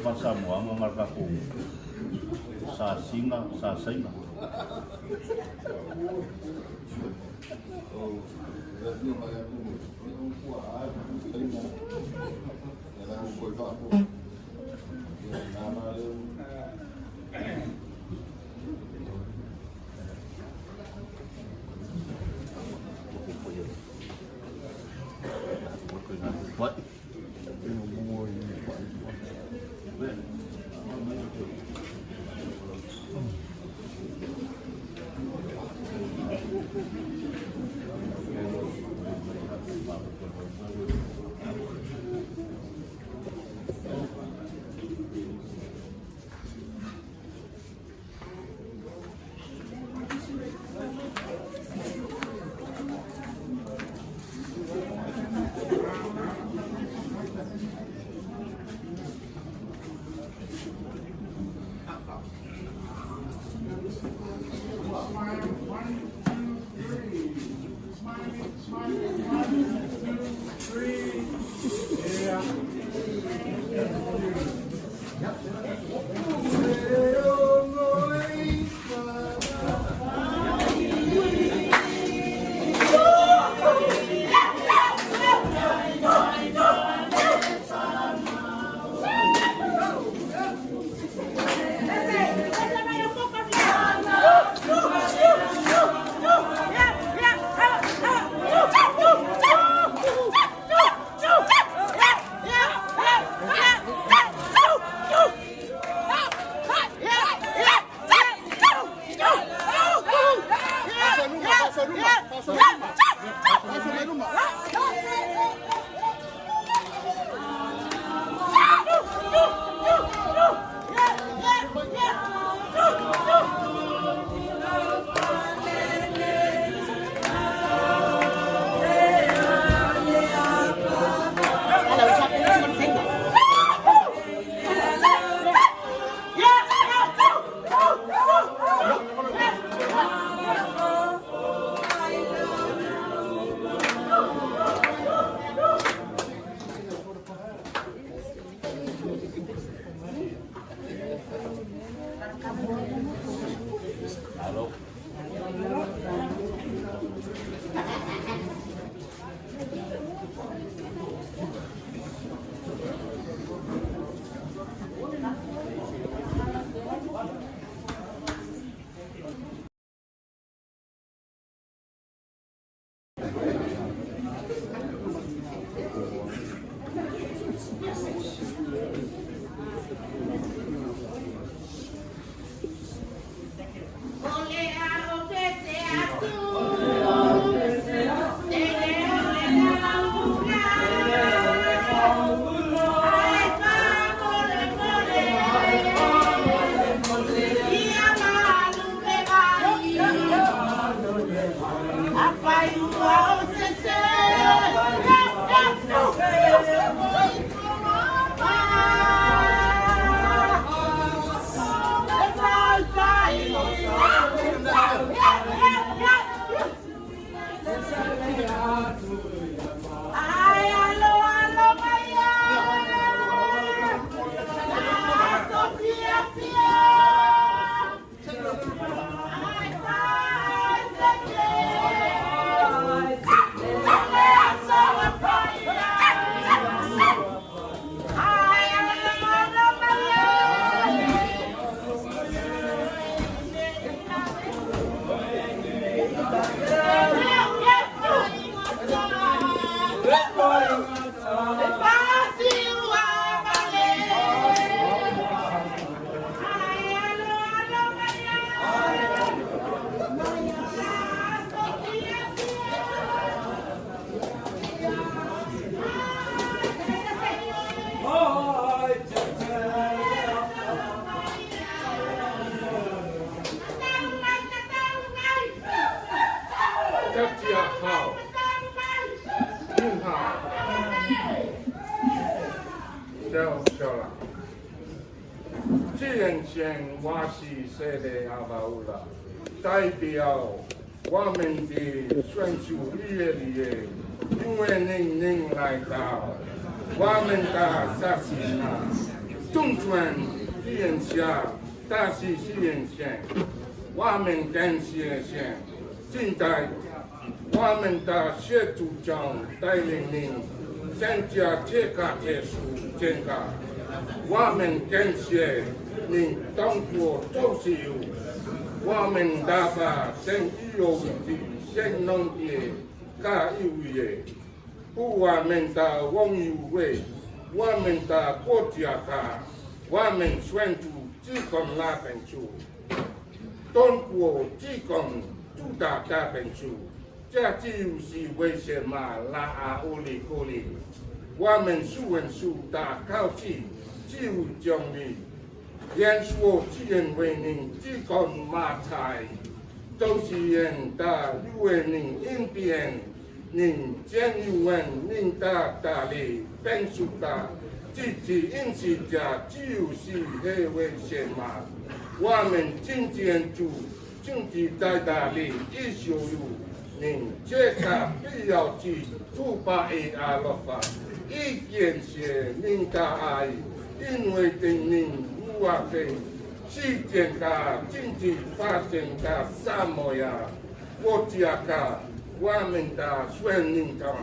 faasamoaga ma le tatou Sasina, Sasaina. Malo. 大家好，你好，笑笑啦。这样讲，我是谁的阿巴乌拉，代表我们的选手月里，因为您您来到，我们的萨西纳，中转语言下大西西元县，我们感谢县，现在我们的谢组长带领您参加这个特殊检查，我们感谢您当过都是有我们大把生意有的先农的加油的，不我们的网友会，我们的国家卡，我们宣主只讲那本书，中国只讲主打那本书，这就是为什么拉阿乌里古里，我们数文数打考试只有奖励。演说只人为您只讲马菜，都是人的为您应变，您见有问您的大力本书的，自己因此家就是黑为什么？我们今天就经济在大力一修有您这个必要之土巴的阿罗法，一见是您的爱，因为等您。我的世界的经济发展的萨摩亚国家的我们的选民党，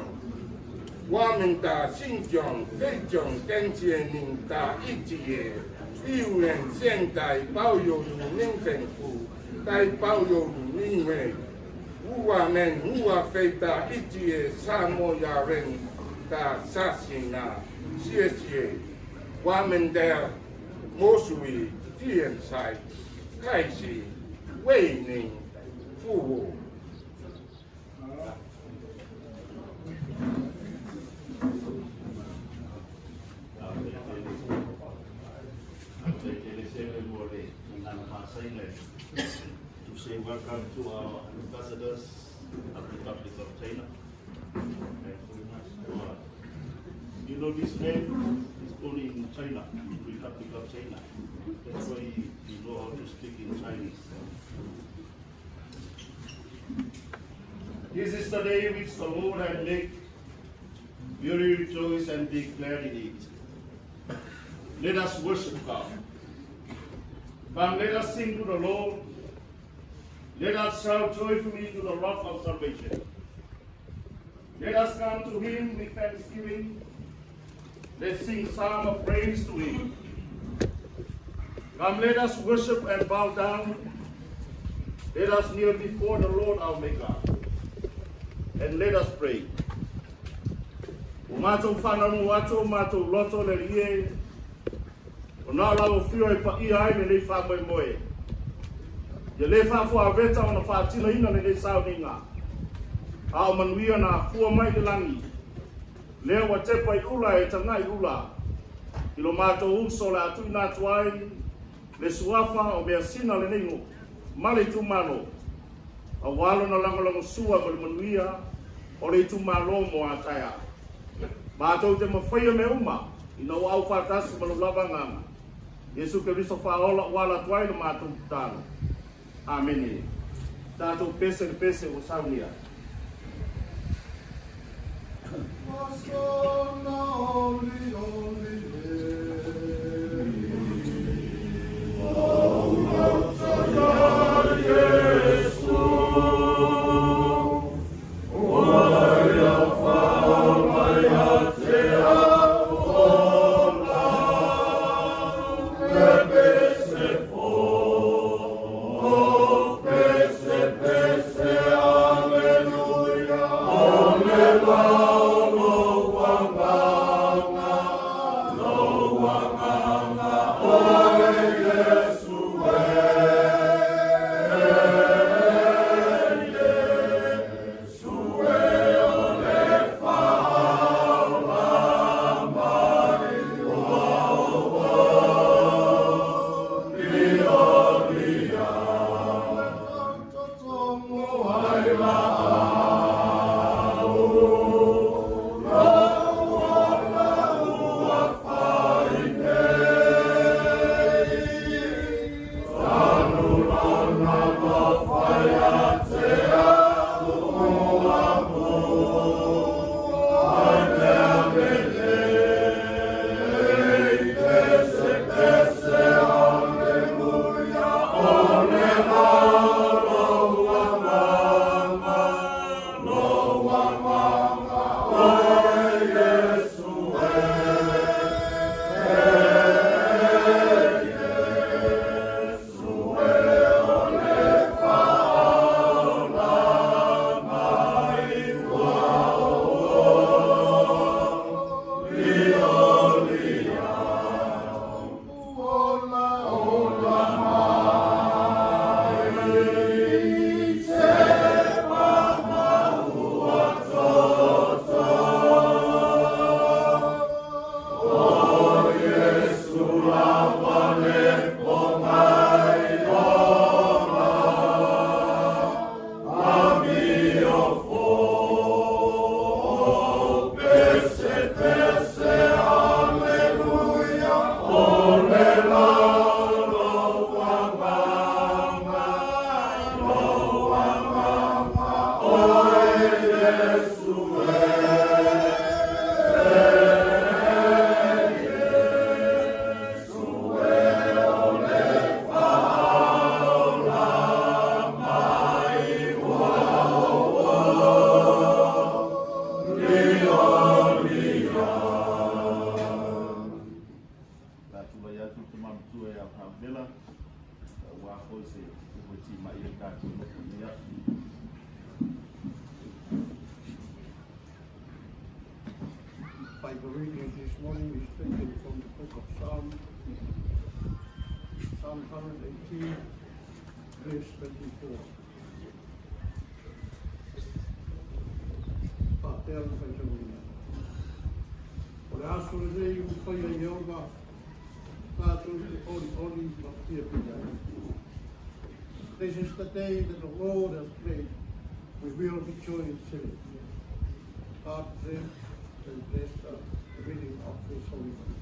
我们的信众非常感谢您的一切有人现在保有民政府，在保有因为我们无法回答一切萨摩亚人的相信啊，谢谢我们的。魔术现在开始为您服务。 To say welcome to our ambassadors of the Republic of China. Thank you very much. You know this name is only in China, Republic of China. That's why you know how to speak in Chinese. This is the day which the Lord has made. We will rejoice and be glad in it. Let us worship God. Come, let us sing to the Lord. Let us shout joyfully to the rock of salvation. Let us come to him with thanksgiving. Let's sing psalm of praise to him. Come, let us worship and bow down. Let us kneel before the Lord our Maker. And let us pray. O mātou whanau atu, mātou loto le rie, o nā lau whio e pa ia ai le lei wha moe moe. Ia le whaafua veta ona whaatila ina le lei sao ni ngā. A o manuia nā fua mai le langi. Lea ua tepa i ula e tagai ula. I lo matou uso le a tuuina atu ai le suafa o Measina lenei nuu ma le itumalo, aua lona lagolagosua mo le manuia o le itumalo mo a taeao. Matou te mafaia mea uma ina ua aufaatasi ma lou lava Agaga, Iesu Keriso Faaola ua ala atu ai lo matou tatalo. Amene. Tatou pese le pese ua saunia. se upu e timai ai tatou nofo i lenei aso. Bible reading this morning is taken from the book of Psalm, Psalm 118, verse 24. Faapea le faitauina. O le aso lenei ua faia e Ieova, tatou te olioli ma fiafia ai. This is the day that the Lord has made. We will rejoice in it. God bless and bless the reading of His holy word.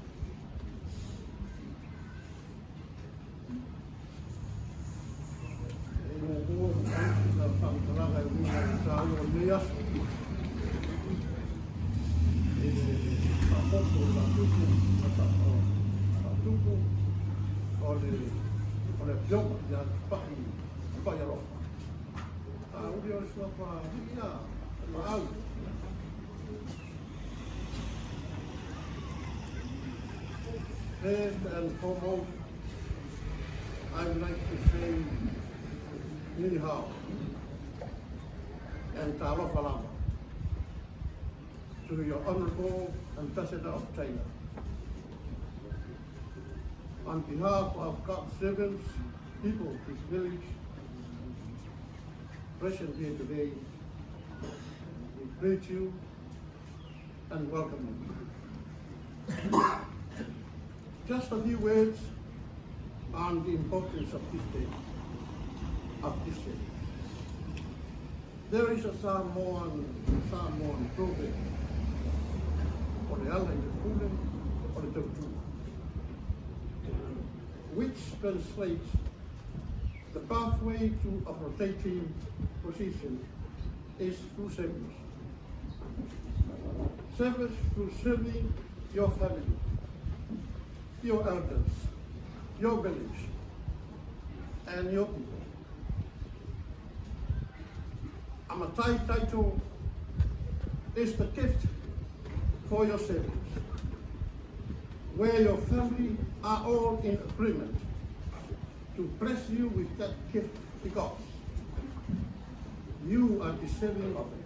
E muamua na faamatalaga e uiga i le taua o lenei aso. I le faaopoopo o faatupu faatupu o le afioga ia Tupai Tupai Alofa. A uli o le suafa ia Maau. First and foremost, I would like to say ni hao and talofa lava to your Honorable Ambassador of China. On behalf of God's servants, people of this village, present here today, we greet you and welcome you. Just a few words on the importance of this day, of this day. There is a Samoan proverb, o le ala i le pule, o le tautua, which translates the pathway to authoritative position is through service. Service through serving your family, your elders, your village, and your people. A matai title is the gift for your service, where your family are all in agreement to bless you with that gift because you are deserving of it.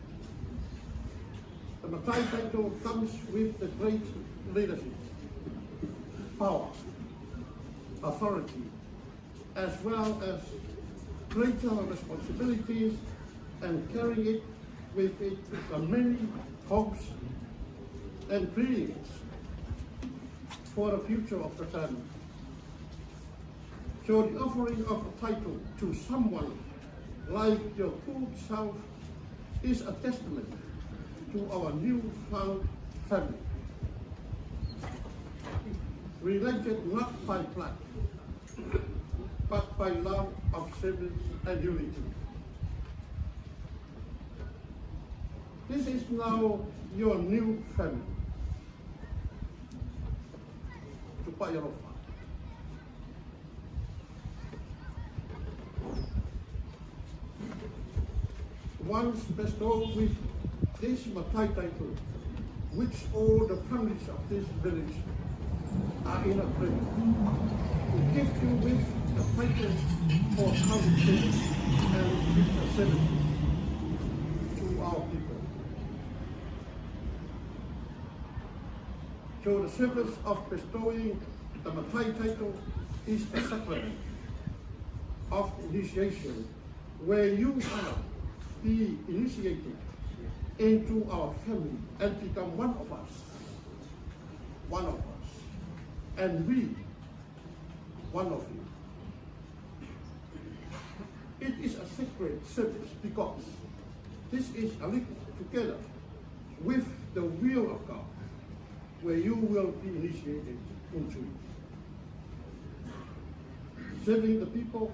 The Matai title comes with the great leadership, power, authority, as well as greater responsibilities and carrying it with it the many hopes and dreams for the future of the family. So the offering of a title to someone like your good self is a testament to our newfound family. Related not by blood, but by love of service and unity. This is now your new family. Tupaialofa. Once bestowed with this Matai title, which all the families of this village are in agreement, to gift you with the title for county service and future service to our people. So the service of bestowing the Matai title is the sacrament of initiation, where you shall be initiated into our family and become one of us. One of us. And we, one of you. It is a sacred service because this is a link together with the will of God, where you will be initiated into it. Serving the people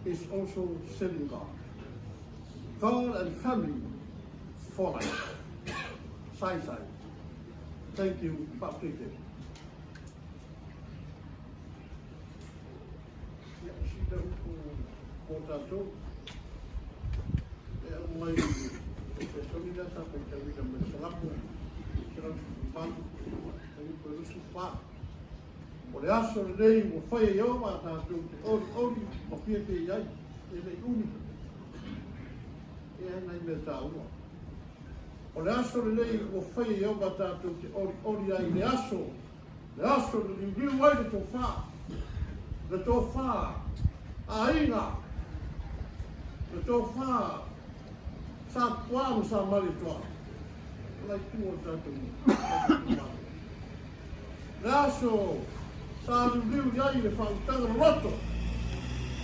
is also serving God. God and family for life. Sai sai. Thank you, Patrick. Ia, sina upu mo tatou. E aumai e Solida sa faitauina mai Salamo 118, fuaiupu e 24. O le aso lenei ua faia e Ieova tatou te olioli ma fiafia i ai, e le i umi. E ai nai mea taua. O le aso lenei ua faia e Ieova tatou te olioli ai i le aso, le aso na liuliu ai le tofa, le tofa a aiga, le tofa sa Tuaa ma sa Malietoa, o la itu o le tatou itumalo. Le aso sa liuliu i ai le faautaga loloto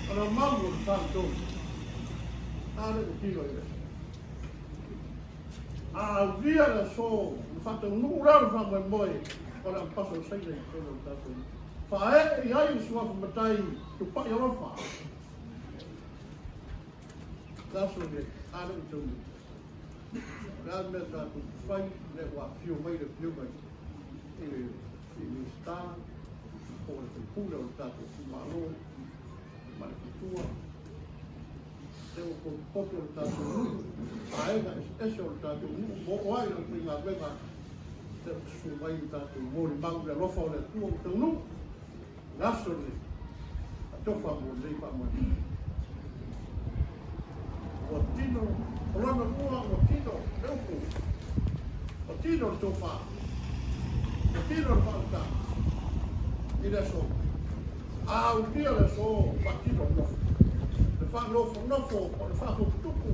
a na mau o le faletolu. A lea ua tino i le aso. A aulia le aso na faataunuu lea o le faamoemoe o le aupasa o Saina i totonu o le tatou faaee i ai le suafa matai tupai alofa. Le aso lenei, a lea ua taunuu. O le a le mea tatou te fai, lea ua afifio mai le Afioga i le Minisita po o le sui usufono o le tatou itumalo ma le faletua, lea ua potopoto le tatou nuu, vaega eseese o le tatou nuu, ua oo ai le aufaigaluega, lea ua susu mai le tatou molimau i le alofa o le Atua ua taunuu le aso lenei, atofa mo lenei faamoemoe. Ua tino, o lona lua ua tino le upu, ua tino le tofa, ua tino le faautaga i le aso. A aulia le aso, faatino le nofo. Le faanofonofo o le faafututupu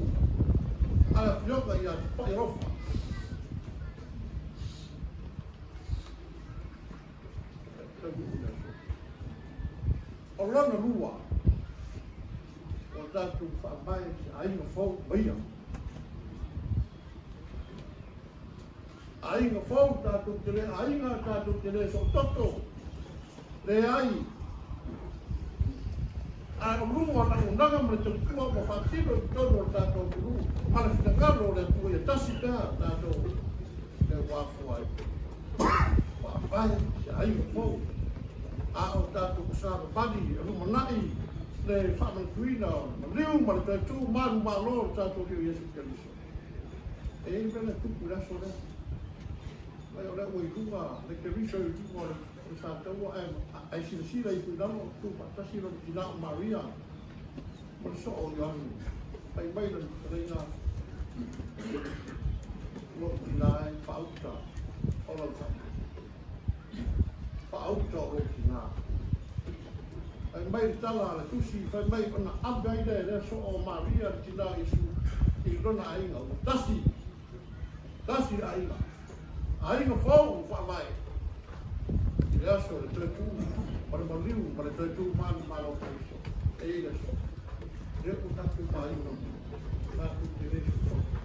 a le Afioga ia Tupai Alofa. O lona lua, ua tatou faavae i se aiga fou ma ia. Aiga fou tatou te le aiga, tatou te le soototo, leai. Ae o luga o le auaunaga ma le tautua ua faatino i totonu o le tatou atunuu ma le finagalo o le Atua ia tasi pea tatou e ua afua ai. Faavae se aiga fou, a o tatou savavali e lumanai le faamanatuina o le maliu ma le toe tu manumalo o le tatou Alii o Iesu Keriso. E i ai mea na tupu i le aso lea. Mai o lea ua i luga le Keriso i luga o le sataua ae silasila ifo i lalo, tu faatasi lona tina o Maria ma le soo o Ioane. Fai mai lana fetalaiga, Lou tina e, faauta o lau tama. Faauta o lou tina. Fai mai le tala a le tusi, fai mai ona ave ai lea e lea soo o Maria le tina o Iesu i lona aiga ua tasi, tasi le aiga. Aiga fou ua faavae i le aso o le toe tu ma le maliu ma le toe tu manumalo o Keriso. E i ai le aso. Lea ua tatou aiga tatou te le sosofa.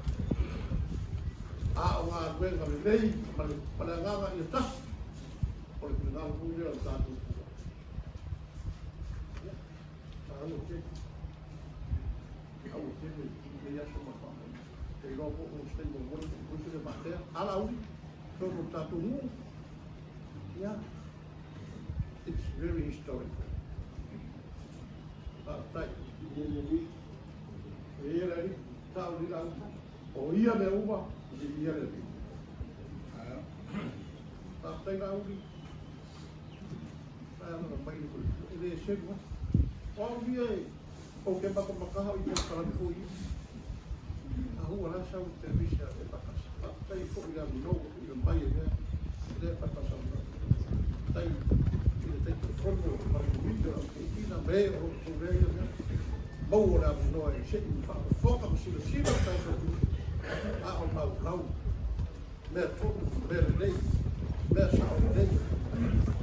A o galuega lelei ma le, ma le agaga ia tasi o le finagalo foi lea o le tatou Atua. Ia, taua tele. Taua tele lenei aso ma le faamoemoe. Te iloa foi o se taimi o moe, o se le faatea. Ala uli, totonu o le tatou nuu. Ia, it's very historical. Faafetai. E ia le Alii, sao le lau. O ia le uma, e ia le Alii. Faafetai Laauli. Ai ana mai le e le selu a. O au ia e ou te matamataha i polokalame foi ia. A ua la sau i televise a le EFKS. Faafetai foi i le avanoa ua tuuina mai e lea lea EFKS. Faafetai i le Taitaifono ma le Komiti o le Autoeaina ma e o lo o pulea ia mea. Maua le avanoa e se i faafofoga ma silasila le tatou atunuu a o laulau mea tonu, mea lelei, mea sao lelei.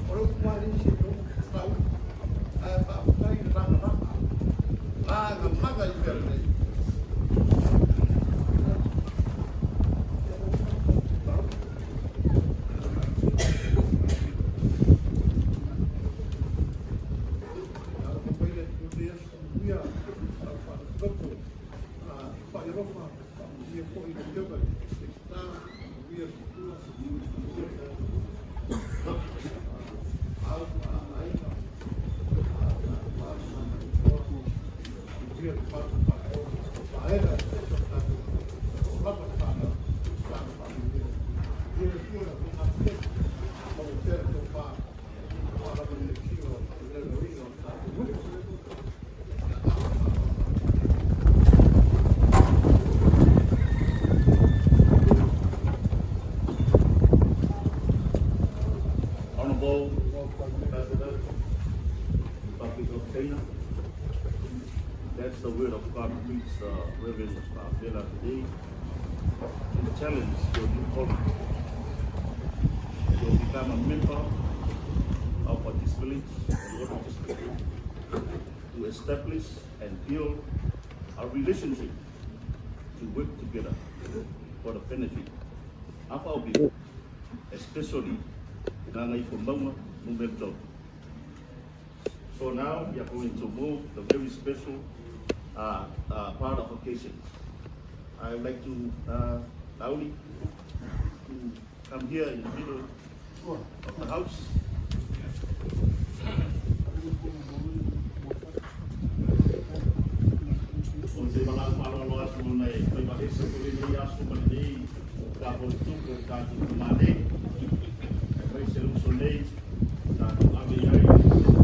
O le upu lava e leai se tonu taua, ae faafetai le lagalaga, lagalaga i mea lelei. Let the word of God preach the Reverend Bella today to challenge your new calling. To become a member of this village and water district to establish and build a relationship to work together for the benefit of our people, especially Gagaifomauga Numera. So now we are going to move the very special part of occasion. I would like to Laauli to come here in the middle of the house. O te malau whaloalo atu ona e whai mahese ko lenei aso ma lenei ka hou tupu o tātou tama nei. E whai se uso nei, tātou ave ai i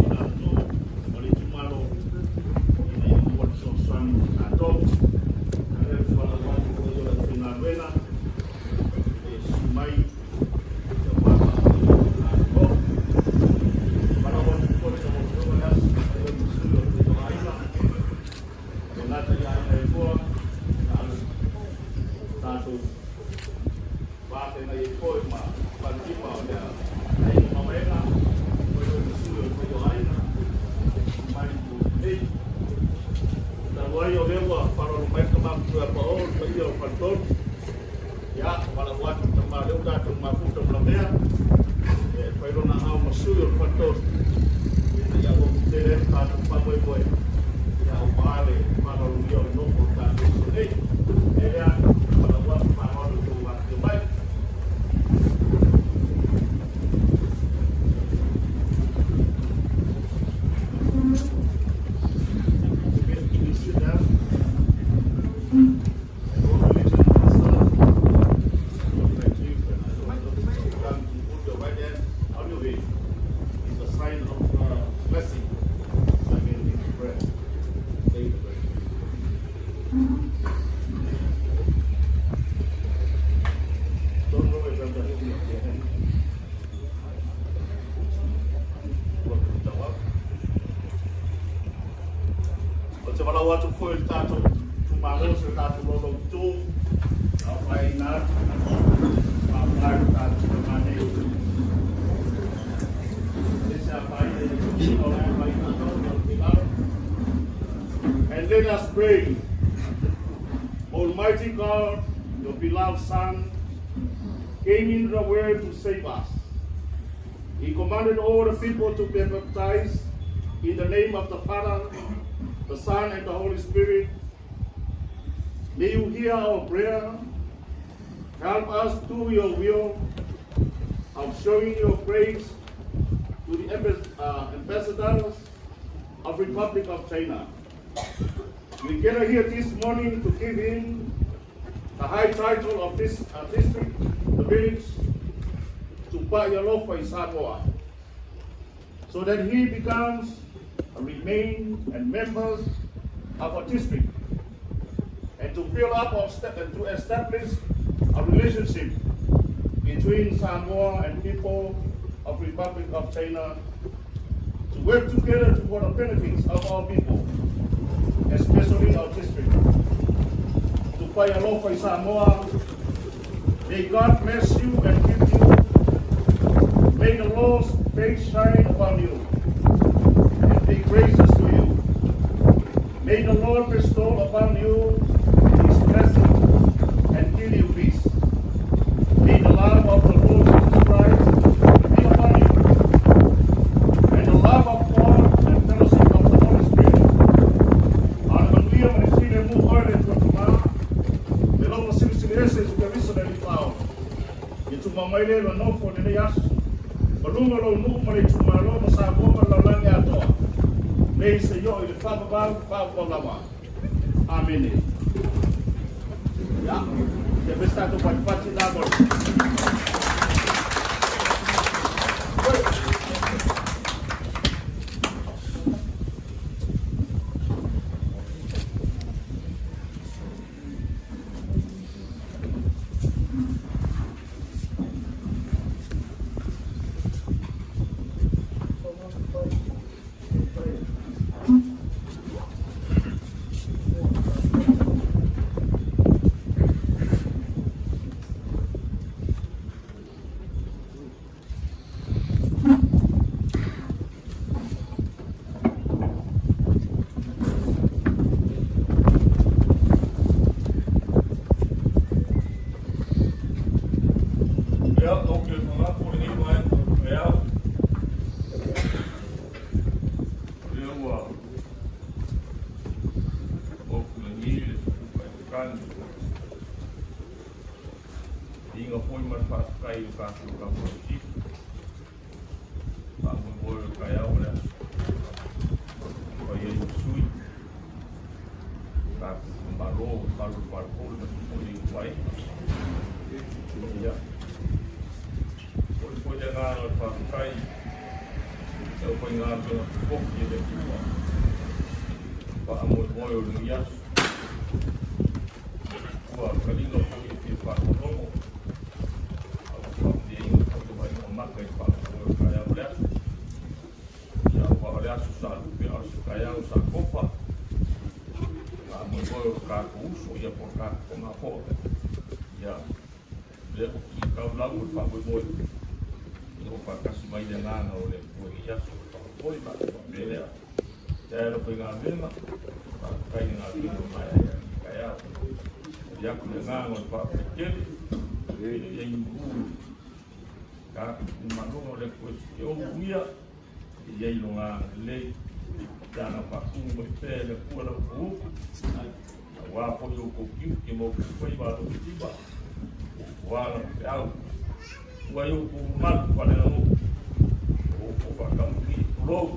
nā tō o le tumalo ina ia mua le fesoasoani mo tātou. Ka lea whaloalo atu ko ia le whaingaluega e su mai te wapa o tātou. Whaloalo atu ko te mo le aso, ai o musui o te toaina. O ngā tai aina e toa, na alu tātou wātena i koe ma whantipa o lea ai o mawena, koe o musui o te toaina, mai tu nei. Ta wai o lewa wharoro mai ka mapu pa o, pa ia o whantonu. Ia, wala watu ta ma leo tātou mafuta mla mea, e whairona hao masui o whantonu. Ina ia o te re tātou pāmoe moe. Ia o maale wharoro ia o nofo tātou so nei. E rea, wala watu wharoro tō watu mai. Please sit down. And all religion pastors, my chief, and I don't know, come to put your right hand on your head. It's a sign of blessing. So I can read the prayer. Say the prayer. Don't worry about the holding of your hand. Welcome to our O te walau atu foi le tātou tumalo se tātou lolo tū, au whai nā, a whai le tātou mane. E se a whai e o le whai nā tō, o te lalo. And let us pray. Almighty God, your beloved Son, came into the world to save us. He commanded all the people to be baptized in the name of the Father, the Son, and the Holy Spirit. May you hear our prayer. Help us do your will of showing your grace to the ambassadors of Republic of China. We gather here this morning to give him the high title of this district, the village, Tupaialofa in Samoa, so that he becomes a remain and members of our district, and to build up our and to establish a relationship between Samoa and people of Republic of China, to work together for the benefits of our people, especially our district. Tupaialofa i Samoa, may God bless you and keep you. May the Lord's face shine upon you and be gracious to you. May the Lord bestow upon you his blessing and give you peace. May the love of the Lord Jesus Christ be upon you, and the love of God and fellowship of the Holy Spirit. A le manuia ma le filemu oe le Atua Tama, le lofa silisili ese Iesu Keriso le Alii Faaola. Ia tumau mai le lua nofo i lenei aso, ma luga o lou nuu ma le itumalo ma Samoa ma le lalolagi atoa, nei seia oo i le faavavau, faavavau lava. Amene. Ia, ia fai se tatou patipati na mo le. Makani. Inga foi ma le faafetai i le tatou Kapeneti. Faamoemoe o le taeao o le aso. Fai ai ma sui. Tatou Malo, Malo le Palapoli ma foi le Ituai. Ia. Foi foi le agaga o le faafetai i le aufaigaluega totofi a le Atua. Faamoemoe o lenei aso. Ua taliga foi e fia faalogologo. A ua faamalieina foi le vaaiga o maka i le faamoemoe o le taeao o le aso. Ia, aua o le aso sa lupe a o se taeao sa tofa. Faamoemoe o le tatou uso, ia po o le tatou tamafoa. Ia, lea ua kitau lau o le faamoemoe. Ina ua faatasi mai le agaga o le Atua i lenei aso o le faamoemoe ma faapea lea. Taea lau faigaluega, faafetai i le galuega ua maea ai lenei taeao. Momoli atu le agaga o le faafetai tele, e le i ai ni mulu tatou itumalo o le Atua e ou ia, e i ai lona agalelei, saga faatumu mai pea e le Atua la outou upu, aua foi outou tiute ma outou faiva alofilima, aua lana feau, ua i outou mamalu faaleaganuu, o outou faatamatia, tulou,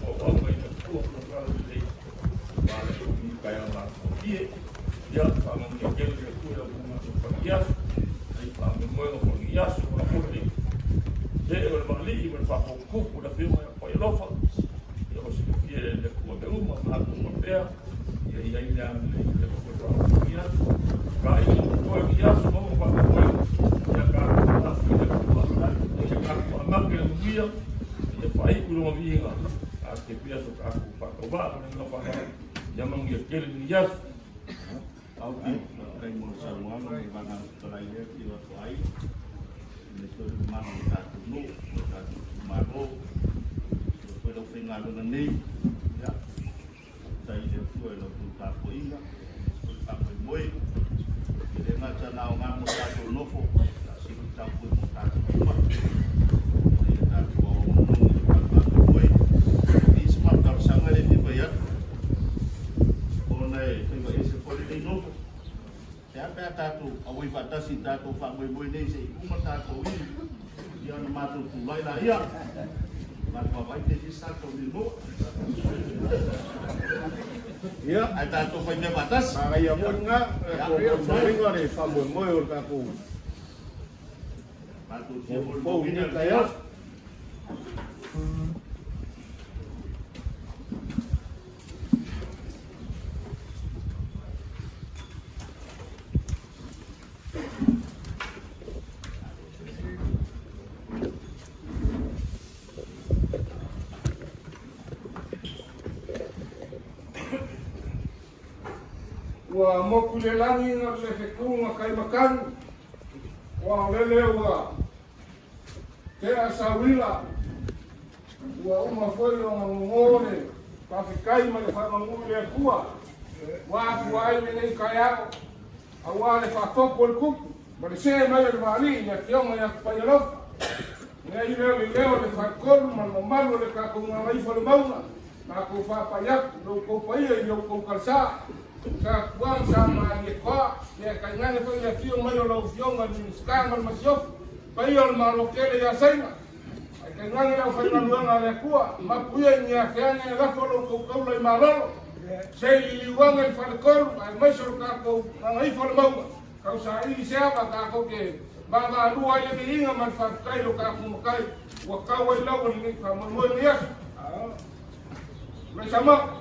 outou auauna i le Atua ma lona talalelei, aua le aso taeao matagofie. Ia, faamanuia tele le Atua i la outou galuega fai aso, faamoemoega foi i lenei aso, aua foi le see o le Maalii ma le faafotutupu i le Afioga ia Paialofa, ia o silafia e le Atua mea uma, ma atonu faapea, ia i ai le agalelei o le Atua i faamoemoe aso. Ka i totoe lenei aso ma ona faamoemoega, ia tatou lafo i le Atua, ia tatou amata i le manuia, ia faaiu i lona viiga, a te pea so tatou faatauvaa ma le agaga faaaloalo, ia manuia tele lenei aso. Faafetai mo le saunoaga ma le vaega fetalai lea e afio atu ai aemaise foi le mamalu o le tatou nuu, o le tatou itumalo, aemaise foi le aufaigaluega nei. Ia, faafetai i le Atua i la outou tapuaiga, aemaise foi le faamoemoe. E le gata na aoga mo tatou nofo, a sili tatau foi mo tatou uma, ina ia tatou aoaoga i le faamoemoe. E i ai si matou talosaga lea e fia fai atu, ona e faiva ese foi lenei nofo. E a pe a tatou auai faatasi i tatou faamoemoe nei se i uma tatou inu, ia ona matou tulai laia, matou vaavaai pe fia se tatou mea maua. Ia, Ae tatou fai mea faatasi. Manaia foi lena, e molimauina le faamoemoe o le tatou Matou fia fou i molimauina lenei le taeao. Ua motu i le lagi na o se fetu na kai makani, ua aolele ua tea sauila, ua uma foi ona gogo le faafetai ma le faamanu i le Atua, ua afua ai lenei taeao, aua le faatopu o le tupu ma le see mai o le vaalii i le Afioga ia Tupaialofa. Nei lea o le leo o le faletolu ma le mamalu o le tatou gagaifo le mauga, matou faapai atu i lo outou paia i lo outou talesa, sa Tuang sa Malietoa, ia tainane foi le afio mai o lau Afioga i le Minisita ma le Masiofo, paia o le Malo tele ia Saina, ae tainane le aufaigaluega a le Atua, mapu ia i Niafeane e lafo lo outou taula i malolo, se i liliu ane le faletolu aemaise o le tatou gagaifo le mauga. Tausaili se ava tatou te vaavaalua ai le viiga ma le faafetai i lo tatou Matai ua tau ai lau o lenei faamoemoe i lenei aso. Tulai Samoa.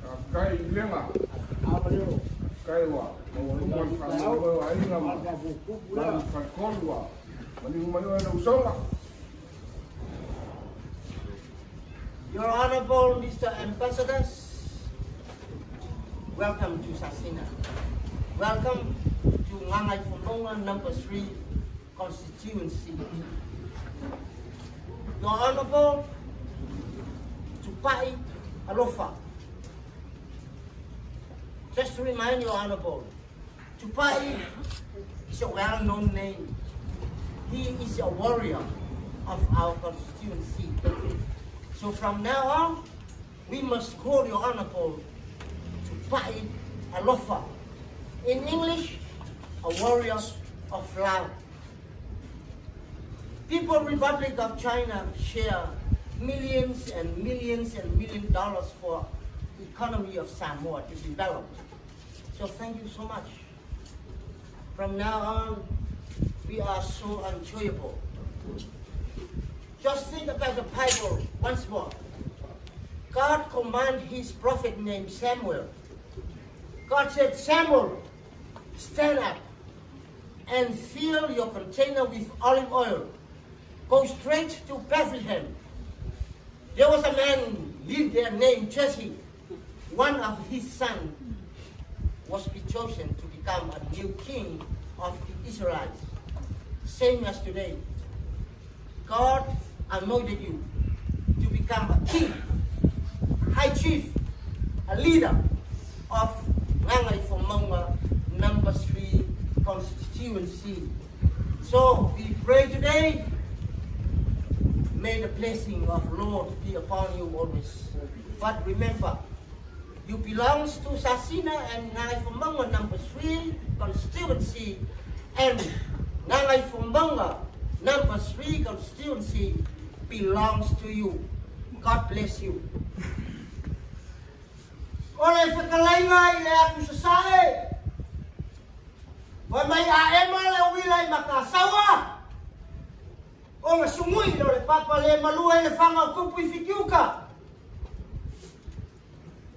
Faafetai i lega, faafetai ua maualuga le faamoemoe o aiga ma malu faletolu ua maliu mai oe le usoga. Your Honorable Mr. Ambassadors, welcome to Sasina. Welcome to Gagaifomauga number 3 constituency. Your Honorable Tupai Alofa. Just to remind you, Honorable, Tupai is a well-known name. He is a warrior of our constituency. So from now on, we must call your Honorable Tupai Alofa. In English, a warrior of love. People Republic of China share millions and millions and million dollars for economy of Samoa to develop. So thank you so much. From now on, we are so enjoyable. Just think about the Bible once more. God commanded his prophet named Samuel. God said, Samuel, stand up and fill your container with olive oil. Go straight to Bethlehem. There was a man lived there named Jesse. One of his sons was be chosen to become a new king of the Israelites. Same as today. God anointed you to become a king, high chief, a leader of Gagaifomauga number 3 constituency. So we pray today, may the blessing of Lord be upon you always. But remember, you belongs to Sasina and Gagaifomauga number 3 constituency, and Gagaifomauga number 3 constituency belongs to you. God bless you. O le fetalaiga i le atu sasae, fai mai a ema le uila i Matasaua, ona sugui lea o le papa le malua i le faga o Tupu i Fitiuta.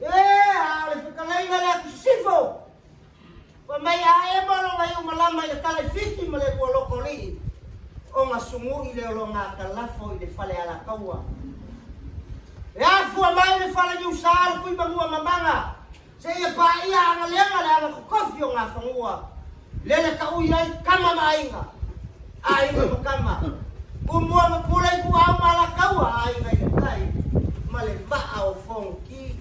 E a o le fetalaiga i le atu sisifo, fai mai a ema lona iu malama i le tala i Fiti ma le lua loko alii, ona sugui lea o lona atalafo i le fale alataua. E afua mai le fale niusa le Tuimanua mamaga, seia paia agalega le agatotofi o Gafanua, lele taui ai tama ma aiga, aiga ma tama, tumua ma pule ituau ma alataua, aiga i le tai ma le vaa o Fonoti.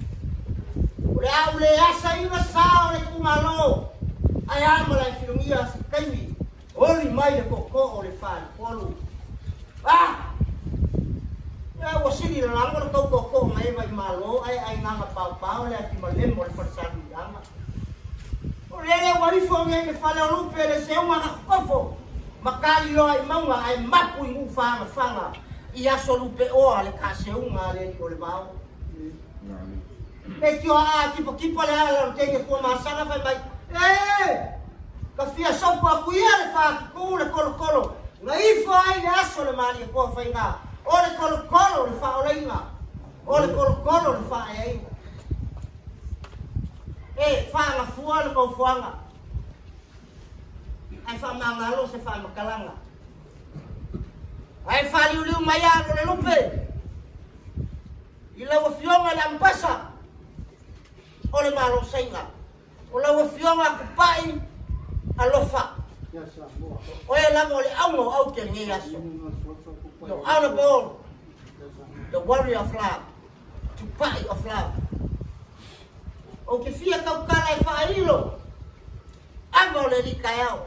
O le a ou le asaina sa o le itumalo, ae a ma lae filogia se taimi, oli mai le tootoo o le faletolu. Ah! Ia ua sili lalago le tou tootoo ma Eva i Malo ae aigaga paopao le ati malemo o le falesaluiaga. O lele ua ifo nei le fale o lupe le seuga na totofo ma tali loa i mauga ae mapu i nuu fagafaga i aso lupe oa le taaseuga a le alii o le vao. E tio aa kipakipa le ala o le teine tua masaga fai mai, Ee! Ka fia sopo aku ia le faatutu le kolokolo na ifo ai le aso le malie toa faiga o le kolokolo le faaolaiga o le kolokolo le faaeaiga. E faagafua le nofoaga ae faamagalo se faamatalaga. Ae faaliuliu mai alo le lupe i lau Afioga i le Ambasa o le Malo Saina, o lau Afioga Tupai Alofa. O e lava o le auga o aute lenei aso. Your Honorable, the warrior of love, Tupai of love. Ou te fia tautala e faailo, ava o le alii taeao.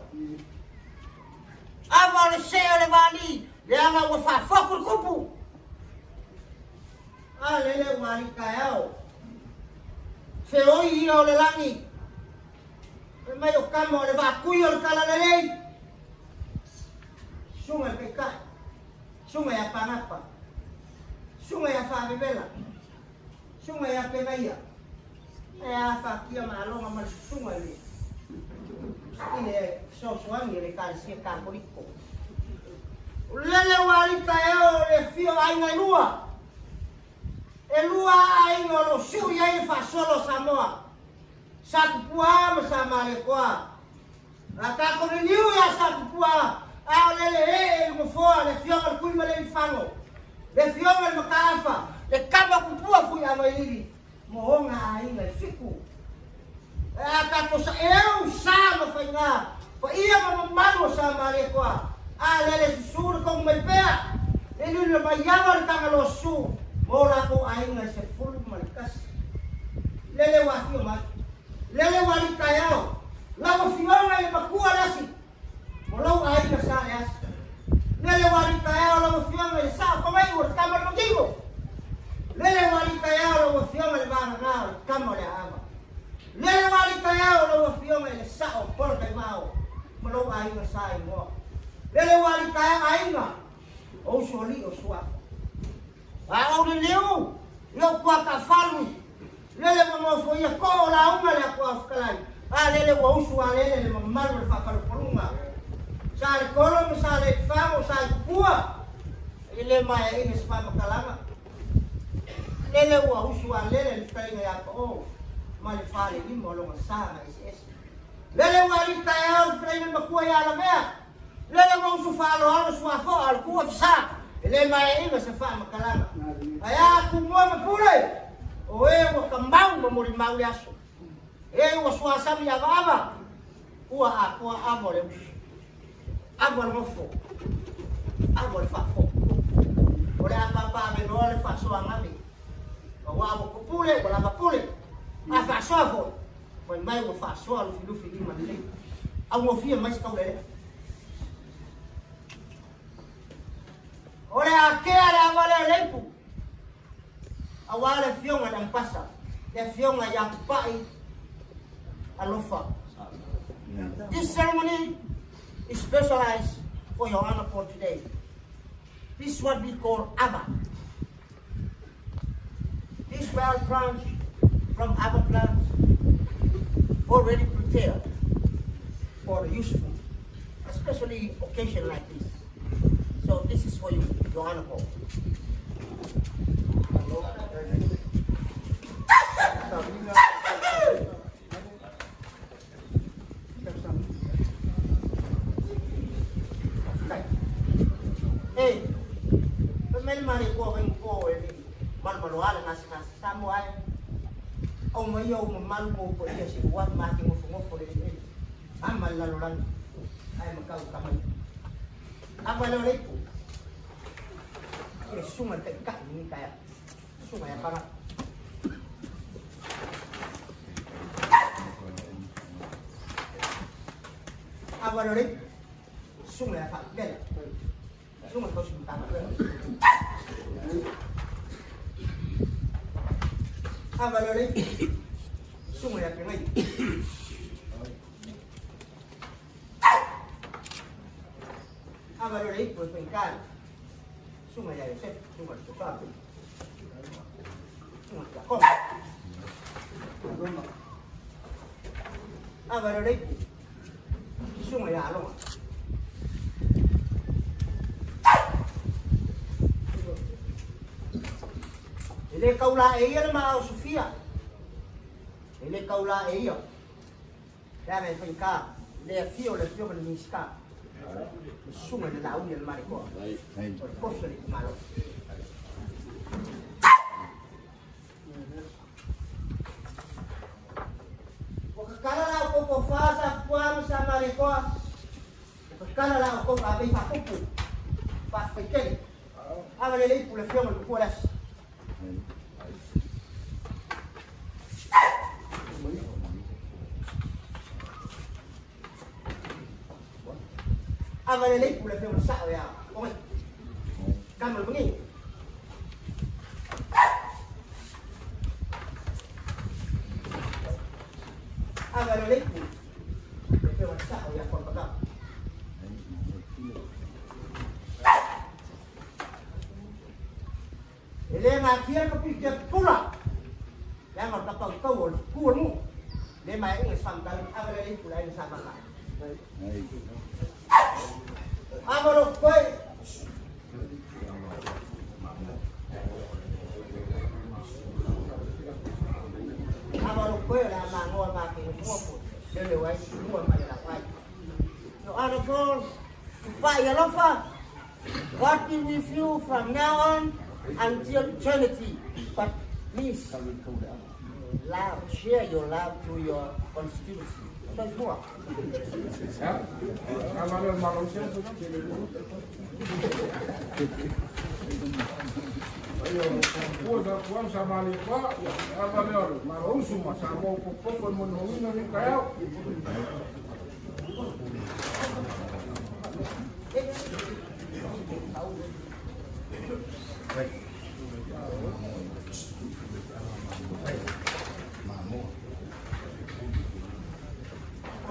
Ava o le see o le vani, leaga ua faafotu le tupu. A lele ua alii taeao. Feoi ia o le lagi. Fai mai o kama o le vaatui o le talalelei. Susuga i le Taitai. Susuga ia Panapa. Susuga ia Faavevela. Susuga ia Penaia. Ae a faatia ma aloga ma le susuga i le i le fesoasoani a le Ekalesia Katoliko. O lele ua alii taeao o le. afio o aiga e lua. E lua aiga o lo o sui ai le faasolo o Samoa, Sa Tupua ma Sa Malietoa. A tatou liliu ia Sa Tupua, a o lele ee i le nofoa le Afioga i le Tuimalealiifano, le Afioga i le Mataafa, le Tama Tupua Fuiavailili ma ona aiga e fitu. A tatou saeu sa ma faiga, paia ma mamalu o Sa Malietoa, a lele susu le tonu mai pea, le lilo mai ava le Tagaloa susu ma o latou aiga e 11. Lele ua afio mai, lele ua alii taeao, lau afioga i le matua le asi, ma lou aiga sa le asi. Lele ua alii taeao lau afioga i le sao Pagai'u o le tama o le Manino. Lele ua alii taeao lau afioga i le Vagana o le tama o le Aava. Lele ua alii taeao lau afioga i le sao Polataivao ma lou aiga sa igoa. Lele ua alii taeao aiga o Usoalii o Suafa. A ou liliu i ou tuatafalu, lele ua nofoia too o lauga le Atua Fetalai, a lele ua usu a lele le mamalu o le faafalepoluga. Sa le tolo ma sa le fago, sa i tupua, i le maeaina se faamatalaga. Lele ua usu a lele le fetalaiga ia Pao ma le falelima o lona sa na eseese. Lele ua alii taeao le fetalaiga le matua ia Lavea, Lele ua usu faaaloalo suafoa o le tua fasa, e le maeaina se faamatalaga. Ae a Tumua ma Pule, o e ua tamau ma molimau le aso. E ua suasami avaava, ua atoa ava o le usu, ava o le nofo, ava o le faafo. O le a papaavenoa le faasoagame, aua ua pupule, ua lava pule, a faasoa foi, Fai mai ua faasoa lufilufi lima lelei. Augofie mai se taulelea. O le akea le ava lea leipu. Aua le afioga i le Ampasa, le afioga ia Tupai Alofa. This ceremony is specialized for your honor for today. This is what we call ava. This well branch from ava plants already prepared for the useful, especially occasion like this. So this is for you, your honor. Hey, pemele mare ko kai ko e ni malmalo ala nasi nasi samo ai au mai au mamalu mo ko ia se ua ma ke ngofo ngofo le le ama la lolan ai makau kamai apa le le pu e sunga te ka ni kaya sunga ya para apa le le sunga ya fa bela sunga ko sunga ta ava le le sunga ya pengai ava le le pu penkai sunga ya Yosef sunga ya sunga ya Jacob ava le le pu sunga ya Alonga E le kaula e ia le maa o Sofia. E le kaula e ia. Le aga e faika. Le afio le afio ma le Minisita. Le susuga i le lauli a le Malekoa. O le tofi o le itumalo. Ua kakala la outou tofa sa Tupua ma sa Malekoa. Ua kakala la outou avei faapupu. Faafetai tele. Ava le leipu le afioga i le Tupua le asi. Ava le leipu le afioga i le sao ia Oi. Kama le mangi. Ava le leipu le afioga i le sao ia Koropakau. E le gatia le kapiti a pula. Leaga o le tapautau o le tu o le nuu. Le maeaiga i se faamatalaga ava le leipu le aiga sa maka. Ava lo koe. Tumua po lele ai tumua ma le laʻau. So out of all, tupaʻi alofa, God be with you from now on until eternity. But please, love, share your love to your constituency. Soifua.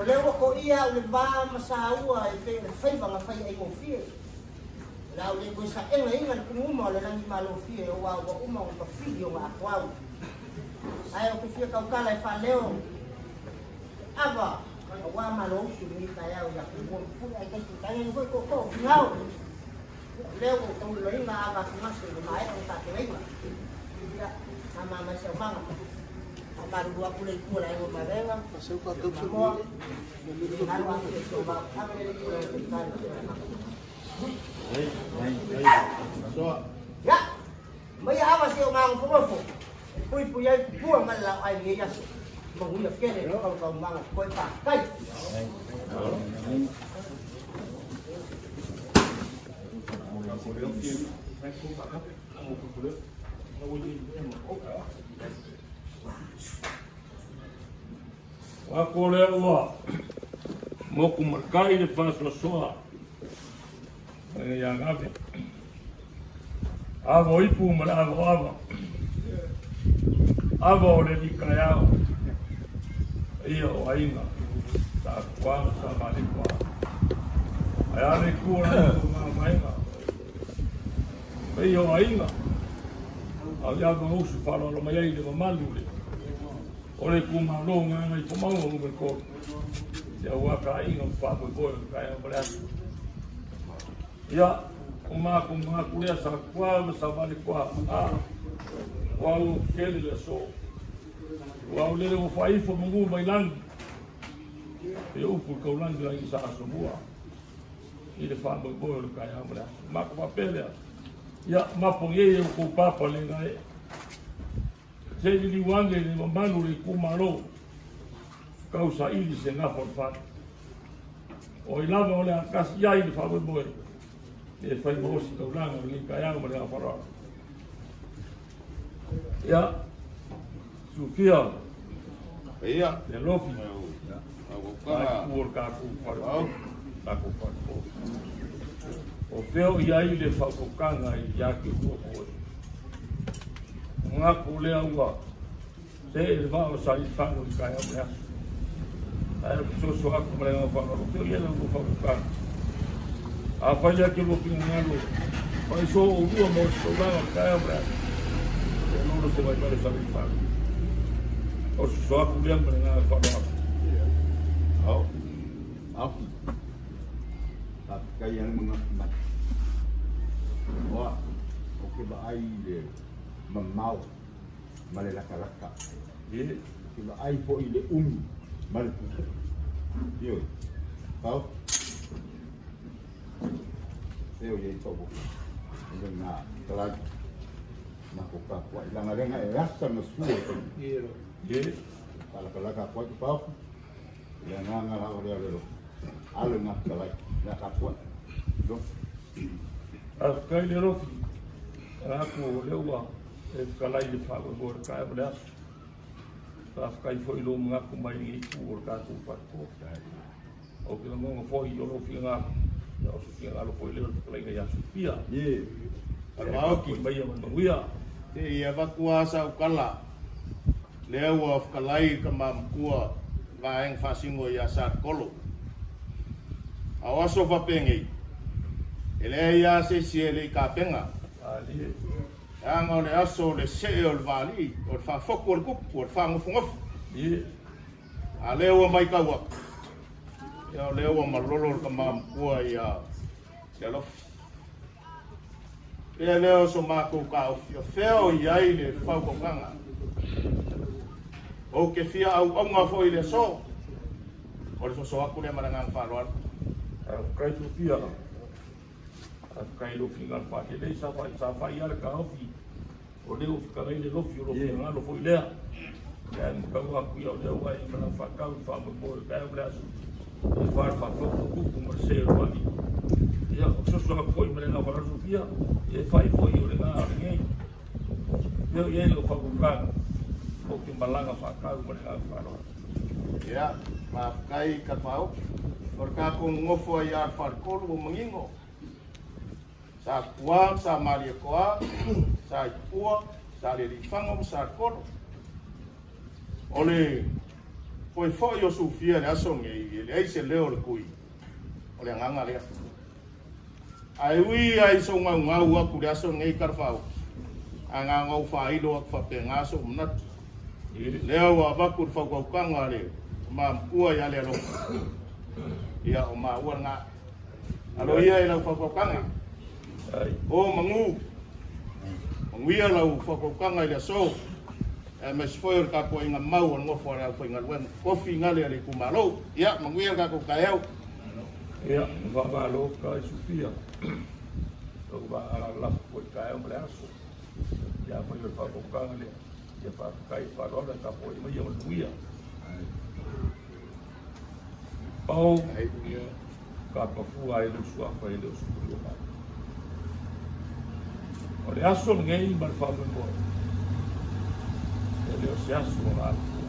O lea ua koia au le va ma saua e pei o le faiva na fai aigofie. O le a ou le toe saʻegaina le puguma o le lagi malofie auā ua uma ona tafili ona atoau. Ae ou te fia tautala e faaleo le ava auā Malousu i lenei taeao ia Tumua ma Pule ae taitaitaina foi tootoo o Finao. O lea ua ou tauloloina ava atugase ua maea ona tapenaina. Ia, mama mai saumaga. Faamalulu atu le itu o le aiga o Mavega, Samoa, le galo atu le si o vao. Ave le itu o le aiga Peretane o le agaga. Ia, maia ava si o magofogofu, e puipui ai pua ma le laoai i lenei aso. Manuia tele le tautaumaga koe faafetai. Ua ko lea ua moku makai le faasoasoa mai ia Gavi. Ava o ipu ma le ava o ava. Ava o le likaeao. Ia o aiga. Sa kua ma sa mali kua. Ai ale kua la ko ngā vaenga. Ia o aiga. Au ia ma usu whaloalo mai ai le mamalu le. O le itumalo o Gagaifomauga Nu.3, te auā ka aiga ma faamoemoe o le taeao ma le aso. Ia, o mākou manatu lea sa kua ma sa vale kua, a, ua au tele le aso. Ua au lele ua faaifo manu mai lagi, e upu i kaulagi lagi sa asomua i le faamoemoe o le taeao ma le aso. Mākou faapea lea, ia, mapo nei e outou papa le gae. Se i liliu ane i le mamalu o le itumalo, tau saili se gafa o le fale. O ai lava o le a tasi ai le faamoemoe e fai ma osi taulaga o lenei taeao ma le agaga faaaloalo. Ia, Sufia, Ia. le alofi, ai o le tatou fale, tatou fale. O fea o i ai le faautautaga ia te oe oe. Manatu lea ua see le vaa o Salifago i taeao ma le aso. Ae ou te soso atu ma le agaga faaaloalo, o ia le ua faautautaga. Afai lea ke lua finagalo, faaisō oulua ma o se taulaga o le taeao ma le aso. Ia lolo se vaivai o Salifago. O soso atu lea ma le agaga faaaloalo. Ao, ao. Faafetai lava le manatu mai. Oa, ou te vaai i le mamao ma le latalata. Ou te vaai foi i le umi ma le pupu. Ioe. Pau. Seo i ai tau le ngā talai. Ma ko ka kua i langa lenga e asa na sua te. Kalakalaka kua te pau. Le agaga la o lea lelo alo i gafetalai le a tapuai. Lo. Faafetai le alofi atu o lea ua e fetalai i le faamoemoe o le taeao ma le aso. Faafetai foi i lou manatu mai i lenei itu o le tatou faleto. Ou te lagona foi o lou finagalo, ia o se finagalo foi lea o le fetalaiga ia Sofia. Ye. Maoki mai ia manuia. Se i avatu lava sau tala, lea ua fetalai le tama matua vaega faasino ia Salikolo. A o aso faapenei, e leai lava se isi e le i tapena, leaga o le aso o le see o le vaalii, o le faafotu o le tupu, o le faanofonofo. A lea ua matau atu, ia o lea ua malolo le tama matua ia Alofi. Pea lea o so matou taofi, o fea o i ai le fautogaga? Ou te fia auauna foi i le aso. O le soso atu lea ma le agaga faaaloalo. Faafetai Sofia. Faafetai i lou finagalo faalelei sa fai sa fai lava le taofi o lea ua fetalai le lofi o lou finagalo foi lea. Ia ae matau atu ia o lea ua e malaga faatau i le faamoemoe o le taeao ma le aso. Ia fa le faafofoga tupu ma le se o le vali. Ia o soso atu foi ma le agaga faaaloalo Sofia, ia e fai foi o lena o lenei. Ia i ai lau faautautaga, ou te malaga faatau ma le agaga faaaloalo. Ia, faafetai Tapaau. O le tatou nonofo ai lava i le faletolu ua manino. Sa Tupua, sa Malietoa, sa Itupua, sa Lealiifano ma sa Kolo. O le toe foi o Sufia i le aso lenei, e leai se leo o le Tui, o le agaga lea. Ae ui lava i sou gaugau atu i le aso lenei Talafaaoki, ae na ona ou faailo atu faapena sou manatu. Lea ua avatu le fautautaga a le Tama Matua ia Lealofa, ia o maua lena. Alo ia i lau fautautaga. O Manu, manuia lau fautautaga i le aso, aemaise foi o le tapuaiga mau a le nofo a le aufaigaluega tofi gale a le itumalo. Ia, manuia le tatou taeao. Ia, faamalo ka Sofia. Lou vaa lafo foi i le taeao ma le aso. Ia afai o le faautautaga lea, ia faafetai faaaloalo e tapuai mai ia manuia. Pau ka pafua ai lou suafa e le o sufuli o mai. O le aso lenei ma le faamoemoe, e le o se aso o la alafua.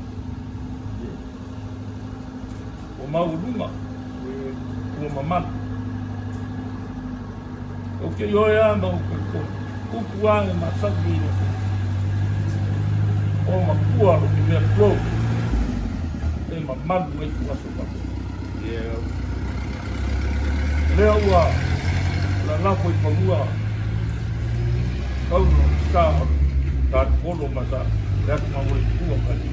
Ua maualuga, ua mamalu. Ou te ioe lava ma ou talitonu, upu lava e masani nei le atunuu. O makua lo te mea tulou, e mamalu ai ku aso faapea. Lea ua lalafo i fanua tau no sa o le talikolo ma sa le atu ma le tua ma le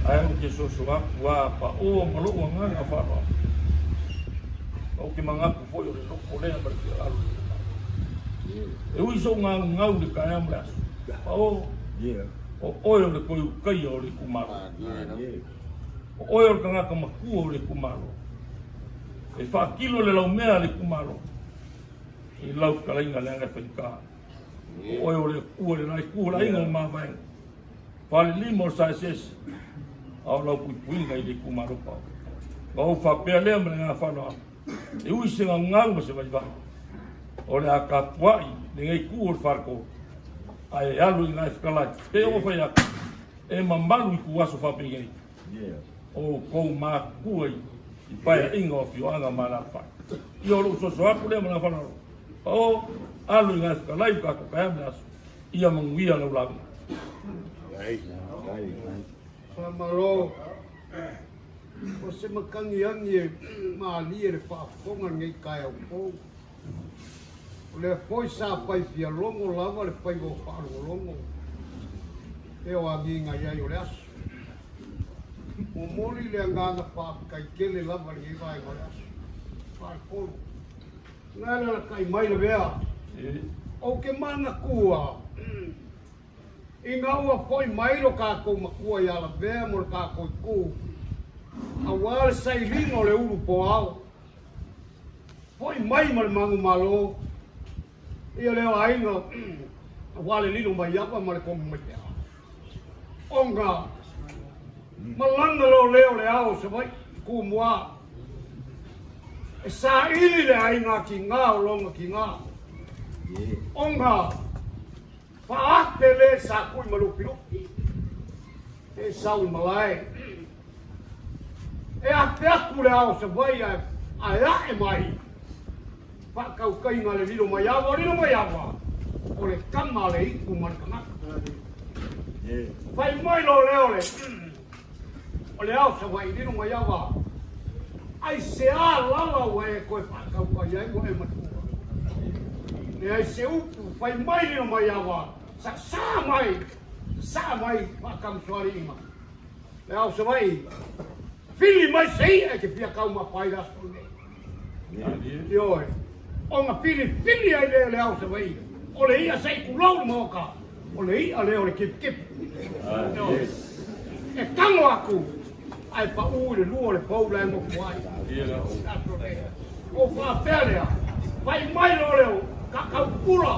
Ae ou te soso aku a pa o ma lou agaga faaaloalo. Ou te manatu foi o le loko lea ma le fiaalo le itumalo. E ui sou gaugau i le taeao ma le aso, pa o, o oe o le toe utaia o le itumalo. O oe o le tagata matua o le itumalo. E faatino le laumea a le itumalo i lau fetalaiga leaga e faigata. O oe o le Atua i le la itu o le aiga o Mavaega. Falelima o le Saeseese, a o lau puipuiga i le itumalo pao. Ona ou faapea lea ma le agaga faaaloalo, e ui se gaugau ma se vaivai, o le a tapuai lenei itu o le faletolu, ae alu i ina e fetalai, pei ona fai atu, e mamalu ituaso faapenei, o outou matutua i paeaiga o afioaga ma alaalafaga. Ia o lou soso atu lea ma le agaga faaaloalo, pao, alu i ina e fetalai le tatou taeao ma le aso. Ia manuia lau lauga. Faamalo. O se matagiagi e malie le faafofoga lenei taeao fou. O lea foi sa fai fia logo lava le faiva o faalogologo e o agiga i ai o le aso. Momoli le agaga faafetai tele lava i lenei vaega o le aso. Faatolu. Na e lalatai mai le mea, ou te manatua ina ua foi mai lo tatou matua ia Lavea mo le tatou itu, aua le sailiga o le ulu poao. Foi mai ma le manumalo, ia lea o aiga, aua le lilo mai ava ma le komu mai pea. Ona malaga loa lea o le ao o Savaii, Tumua, e saili le aiga tiga o lona tiga, ona faaate lea i Satui ma Lufilufi, e sau i malae. E ate atu le ao o Savaii ae ae mai faatautaiga le lilo mai ava, o lilo mai ava, o le tama a le itu ma le tagata. Fai mai lo lea o le o le ao Savaii lilo mai ava, aisea lala ua e toe faatautai ai ua e matua. Leai se upu, fai mai lilo mai ava, sa mai, sa mai faatamasoaliiga. Le ao Savaii, fili mai se i'a e te fia taumapa ai le aso lenei. Ioe, ona filifili ai lea e le ao Savaii, o le i'a se i tulou le maota, o le i'a lea o le kepekepe. E tago aku ae paʻu i le lua o le pou la e moku ai. Ou faapea lea, fai mai loa leo kakaupula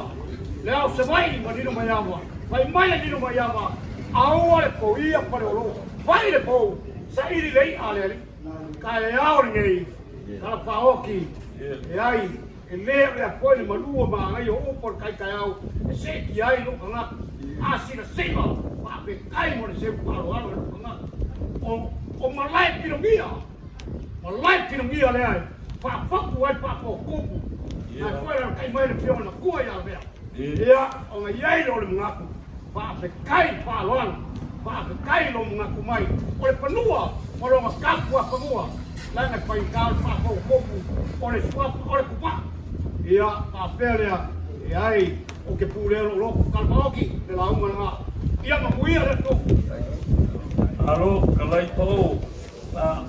le ao Savaii ma Lilomaiava, fai mai le Lilomaiava, aua le poia Faleolo, fai le pou, saili le i'a a le alii. Taeao lenei, Kalafaoki, leai, e le o lea foi le malu o magaia o upu o le taitaeao e seetia ai lou tagata. A silasila, faafetai mo le seu faaaloalo e lou tagata. O, o malae pilogia, malae pilogia lea e faafotu ai faafotupu. Ae foi alalatai mai le Afioga Matua ia Lavea. Ia, ona i ai lea o le manatu, faafetai faaaloalo, faafetai lou manatu mai, o le fanua ma lona tapu afanua, leaga e faigata o le faafotufotu o le suafa o le tupaa. Ia, faapea lea, leai, ou te pulea lou loto, Kalamaoki, le lauga lena. Ia manuia le aso. Malo fetalai pao a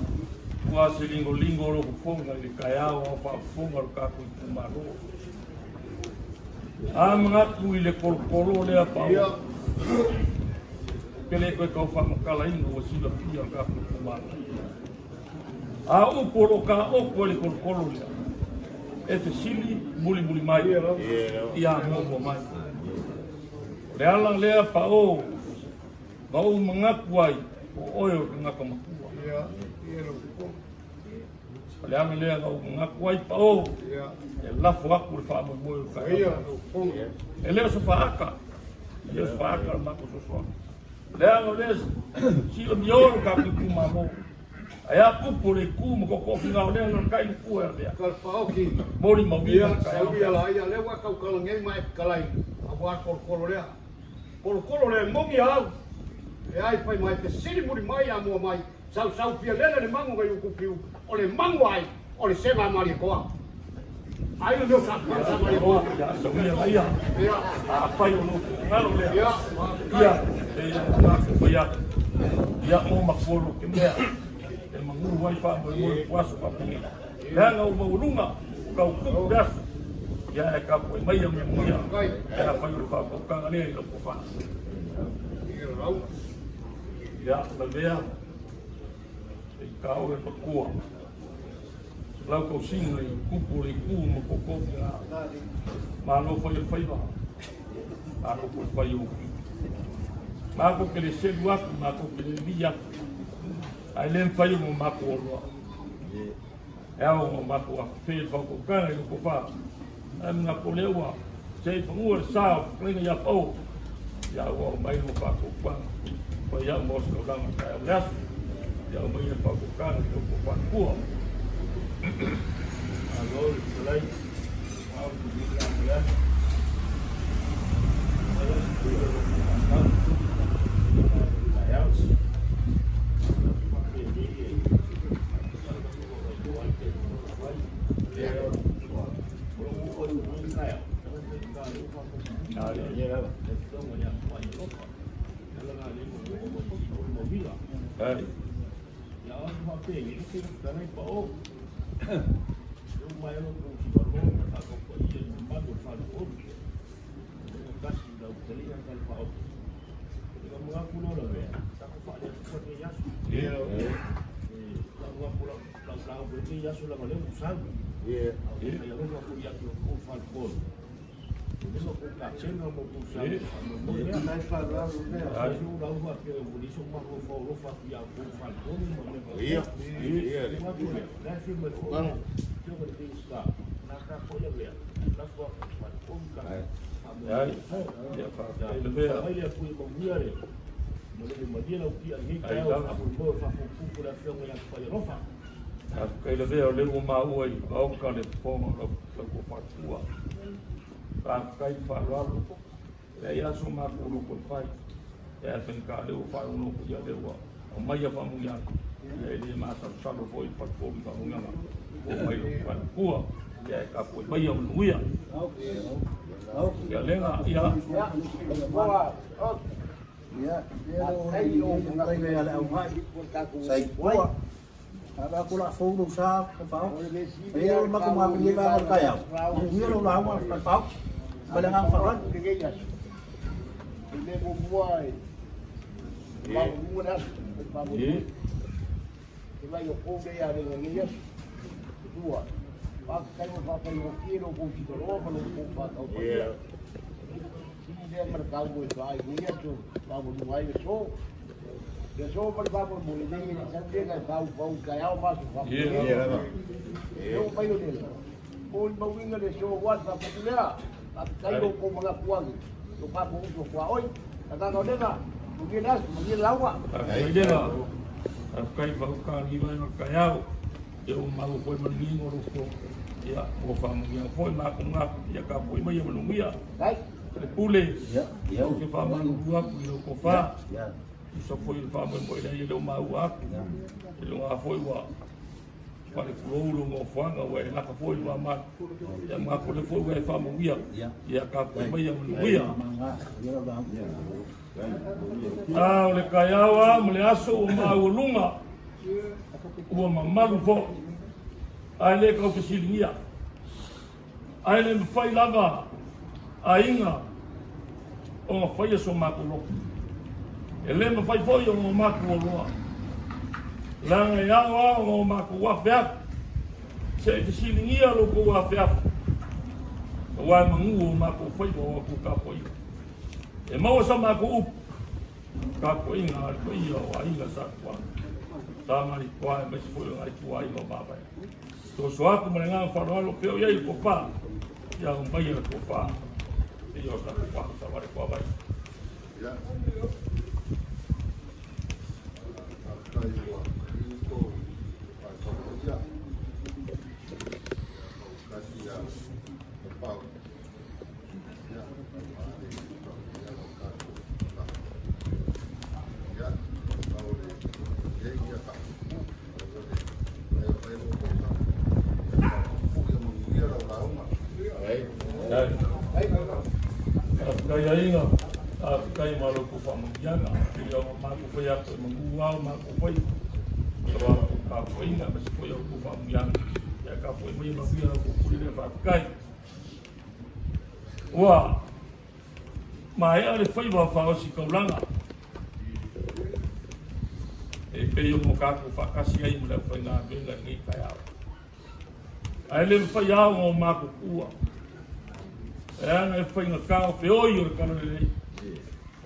ua se lingolingo o lou fofoga i le taeao ao faafofoga o le tatou itumalo. A manatu i le kolokolo lea pao ke le koe tau faamatalaina ua silafia le tatou itumalo. A upu o lo o taoto ai le kolokolo lea e fesili mulimuli mai ia muamua mai. O le ala lea pao ma ou manatu ai o oe o le tagata matua. O le ala lea na ou manatu ai pao e lafo atu le faamoemoe o le taeao. E le o se faata, e le o se faata le matou sosoaga. Leaga o lea silamio lo tatou itumalo. Ae a tupu o le itu ma totofiga o lea na kai matua e avea. Kalpaoki. Moli mauina Ia, le taeao. sauia la ia, lea ua tautala nei ma e fetalai, aua le kolokolo lea. Kolokolo lea e moni au, e ai fai mai, fesili muli mai a mua mai, sau sau fia lele le magu ngai ukupiu, o le magu ai, o le sega a Malietoa. Ai le mea sa pau sa Malietoa. Ia, sauia la ia. Ia, Afai o lou finagalo lea. ia, Ia, e ia matou fai atu. Ia o matua lo te mea. E magulu ai faamoemoe o aso faapenei. Leaga ua maualuga o kau kupu le aso. Ia e tapuai mai a manuia. Pe afai o le faapautaga lea i lau tofa. Ia lau. Ia, lavea. E i ka oe matua. Lau tausiga i kupu o le itu ma totofiga. Malo fai o le faiva. Malo foi fai o Matou te le selu atu, matou te le li atu. Ae le mafai ona matou oloa. E ao ona matou afefe le faautautaga i lou tofa. Ae manatu o lea ua se i fanua le sa o le fetalaiga ia Pao. Ia ua aumai lou faatuatuaga. Fai au ma ositaulaga taeao le aso. Ia aumai le faautautaga i lou tofa tua. Malo le fetalai, au te le au le aso. Mai aso te le au whakatau. Taeao. Ai. Ai. Ia faafetai lavea. Ai lava. Faafetai lavea o lea ua maua i maoka le fofoga o lau lau tofa tua. Faafetai le faaaloalo. Leai lava so matou loto e fai. E a faigata lea ua faalogologo ia lea ua aumaia faamanuiaga. Ia e le masalosalo foi i le faletolu i faamanuiaga ua aumai lou faletua. Ia e tapuai maia manuia. Ia lega ia. Maua le aso, maua. Te mai o kou nei a lenga nei aso. Tua. Faafetai mo faafaigofie lo kou tikaloa ma lo kou faataupaia. Sili lea ma le taua e faa i nei aso, faamalua ai le aso. Le aso ma le faamoemoe nei e le sau lea e faaufau i taeao ma aso faamoemoe. E oo mai o lea, molimauina le aso ua le faafotu lea. Faafetai lo kou manatu ane, lo tatou uso tuaoi. Agaga o lena, manuia le aso, manuia le lauga. Faafetai lena. Faafetai faukali mai ma taeao. Ia ua maua foi manuia o lo ia ua faamanuia foi ma aku ngaku ia ka foi mai manuia. Le pule. Ia ou te faamalulu atu i lou tofa. Tusa foi i le faamoemoe lea i le o maua atu. I luga foi ua falepulou lou nofoaga ua e laka foi le mamalu. Ia manatu lea foi ua e faamanuia. Ia tapuai mai ia manuia. A o le taeao a ma le aso ua maualuga, ua mamalu foi, ae le tau fesiligia. Ae le mafai lava aiga ona faia so matou loto. E le mafai foi ona o matou oloa. Leaga e ao lava ona o matou afeafe. Se i fesiligia lo outou afeafe, aua e manu o matou faiva o outou tapuaiga. E maua sa matou upu, tapuaiga a le paia o aiga sa tuaa. Sa malitoa aemaise foi o nai tuaiga o Mavaega. Soso atu ma le agaga faaaloalo pea o i ai le tofa, ia aumaia le tofa, ia o tatou pahu savali kua vai. Faafetai ua ito faatauia. Ia faukasi ia pau. Ia maale ia lo tatou. Ia pau le ia ka. Faafetai aiga, faafetai ma lo outou faamanuiaga. Ia o matou fai atu e manu ao matou fai. Ia o outou tapuaiga aemaise foi a outou faamanuiaga. Ia tapuai mai manuia la outou pule lea faafetai. Ua maea le faiva o faaositaulaga e pei ona tatou faatasi ai ma le aufaigaluega i lenei taeao. Ae le mafai lava ona o matou tuua, leaga e faigata o feoi o le talalelei,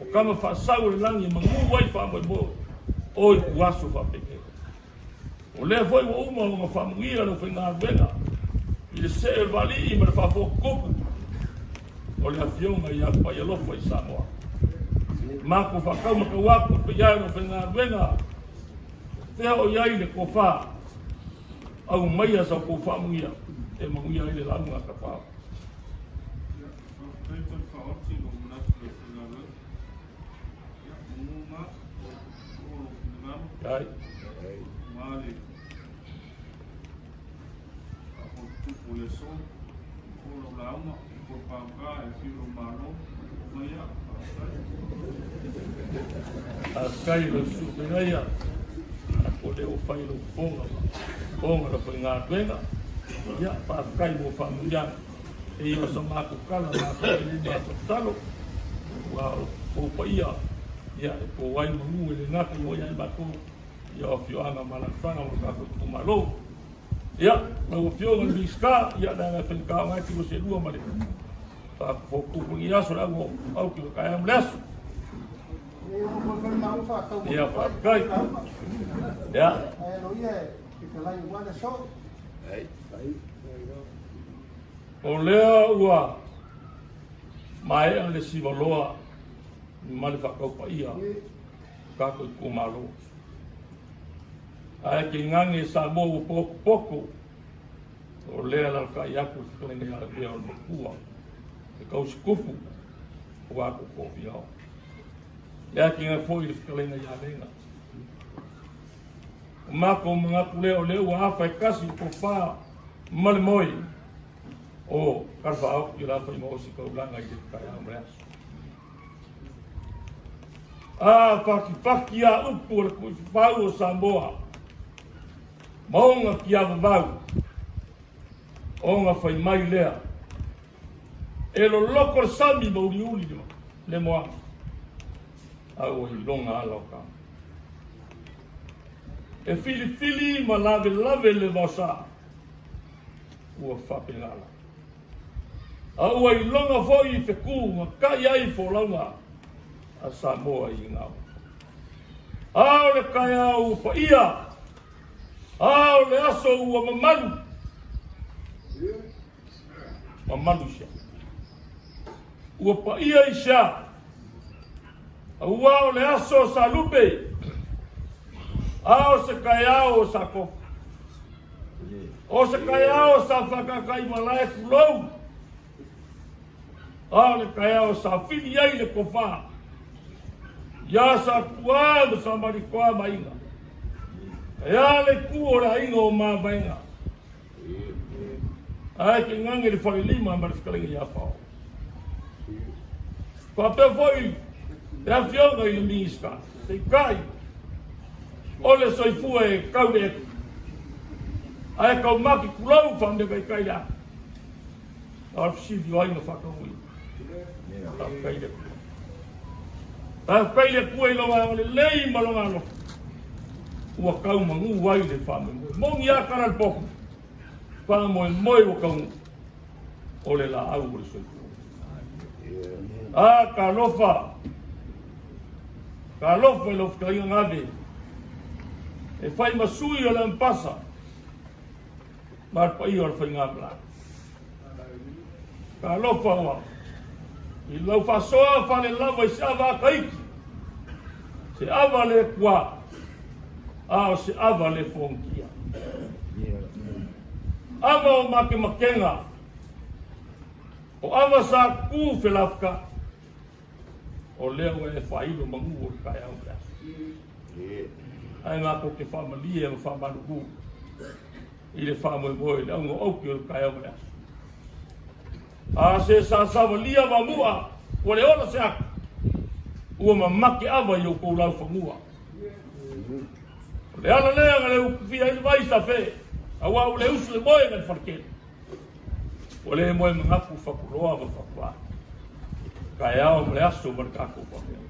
o tama faasau o le lagi e manu ai faamoemoe o ituaso faapenei. O lea foi ua uma ona faamanuia le aufaigaluega i le see o le vaalii ma le faafotutupu o le Afioga ia Paialofa i Samoa. Matou faataumatau atu i le paia o le aufaigaluega, fea o i ai le tofa, aumaia sa outou faamanuia e manuia ai le lauga a Tapaau. Faafetai Tafaoti i lou manatu i le aufaigaluega. Ia, manu ma o lou finagalo. Ai. Ma le faafotutupu o le aso, o lau lauga, o le pāpā e afio lou Malo, o mai ia, faafetai. Faafetai i lau susuga a po le ua fai lou fofoga ma fofoga o le aufaigaluega. Ia, faafetai mo faamanuiaga. E ia o sa matou tala matou te le matou tatalo, ua o kou paia, ia, e po ai manu e le gata i o ia i matou, ia o afioaga ma alaalafaga ma lo tatou itumalo. Ia, lau Afioga i le Minisita, ia, leaga e faigata ona e tino selua ma le faafotupu i aso le au au ki taeao ma le aso. Ia, faafetai. Ia. O lea ua maea le sivaloa ma le faataupaia o tatou itumalo. Ae tainane Samoa ua potopoto, o lea e alalatai atu le fetalaiga ia Lavea o le Matua, le tausitupu aua Tootoofiao. Lea tainane foi le fetalaiga ia Lega. O matou manatu lea o lea ua afa e tasi le tofa ma le moe o Kalafaaoki o le a fai ma ositaulaga i le taeao ma le aso. A fatifati a upu o le tuifafau o Samoa ma ona tiavavau, ona fai mai lea e loloko le sami ma uliuli le moana. A ua iloga ala o ka. E filifili ma lavelave le vaosa, ua faapegala. A ua iloga foi i feku na kai ai folauga a Samoa i gao. A o le kaeao ua paia, a o le aso ua mamalu, mamalu i sea. Ua paia i sea, aua o le aso o Salupe, a o se kaeao o Sakofa. O se kaeao sa whakakai malae kulou, a o le kaeao sa whiri ai le kowha, ia sa kuā ma sa marikoa ma inga. E a le ku o le aiga o Mavaega. Ae ke ngange le falelima ma le fetalaiga ia Fao. Faapea foi le afioga i le Minista, peitai, o le soifua e kau le eku, ae kaumaki kulou faamekaikai le aka. A o le fesili o ai na faatauina? Faafetai i le Atua. Faafetai i le Atua i lona agalelei ma lona alofa ua tau manu ai le faamoemoe. Moni lava tala le popo, faamoemoe ua taunuu o le laau o le soifua. A, talofa, talofa i lau fetalaiga Gave, e fai ma sui o le Ampasa ma le paia o le faigamalaga. Talofa ua i lau faasoa fale lava i se ava akaiki, se ava le kua, a o se ava le fogitia. Ava o makemakega, o ava sa ku felafka, o lea ua e faailo manu o le taeao ma le aso. Ae matou te faamalie ma faamalulu i le faamoemoe i le auga o auki o le taeao ma le aso. A se sa savalia vamu'a ua le ola se ata, ua mamake ava i outou laufanua. O le ala lea na le utufia ai le vai sa fe, auā ua le usu le moe na le faletele. Ua le moe manatu fatuloa ma fatuā, taeao ma le aso ma le tatou faapea.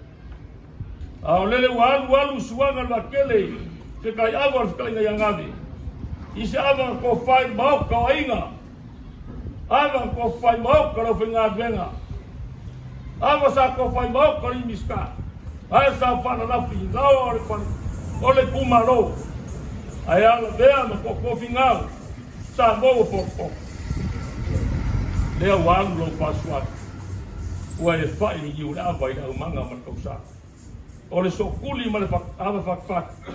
A o lele ua alu alu suaga le vaatele i se tai ava o le fetalaiga ia Gave, i se ava na tofa i le maota o aiga, ava na tofa i maota o le aufaigaluega, ava sa tofa i maota o le Minisita, ae sa faalalafi i laoa o le fale o le itumalo, ae alavea ma tootoofiga sa maua potopoto. Lea ua alu lau faasoa ua e fa'i le niu le ava i le aumaga ma le tausaga. O le sookuli ma le ava fatufatu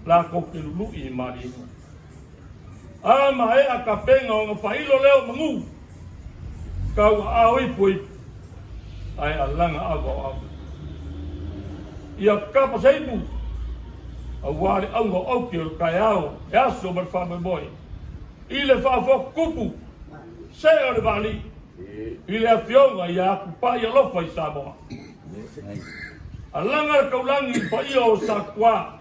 latou te lului i maliega. A maea tapena ona faailo lea o manu, tau aao ipu e ipu, ae alaga ava o ava. Ia kapa se ipu, aua le auga o aute o le taeao, le aso ma le faamoemoe, i le faafotutupu, se o le vaalii, i le afioga ia Atupai alofa i Samoa. Alaga le taulagi i le paia o Satua,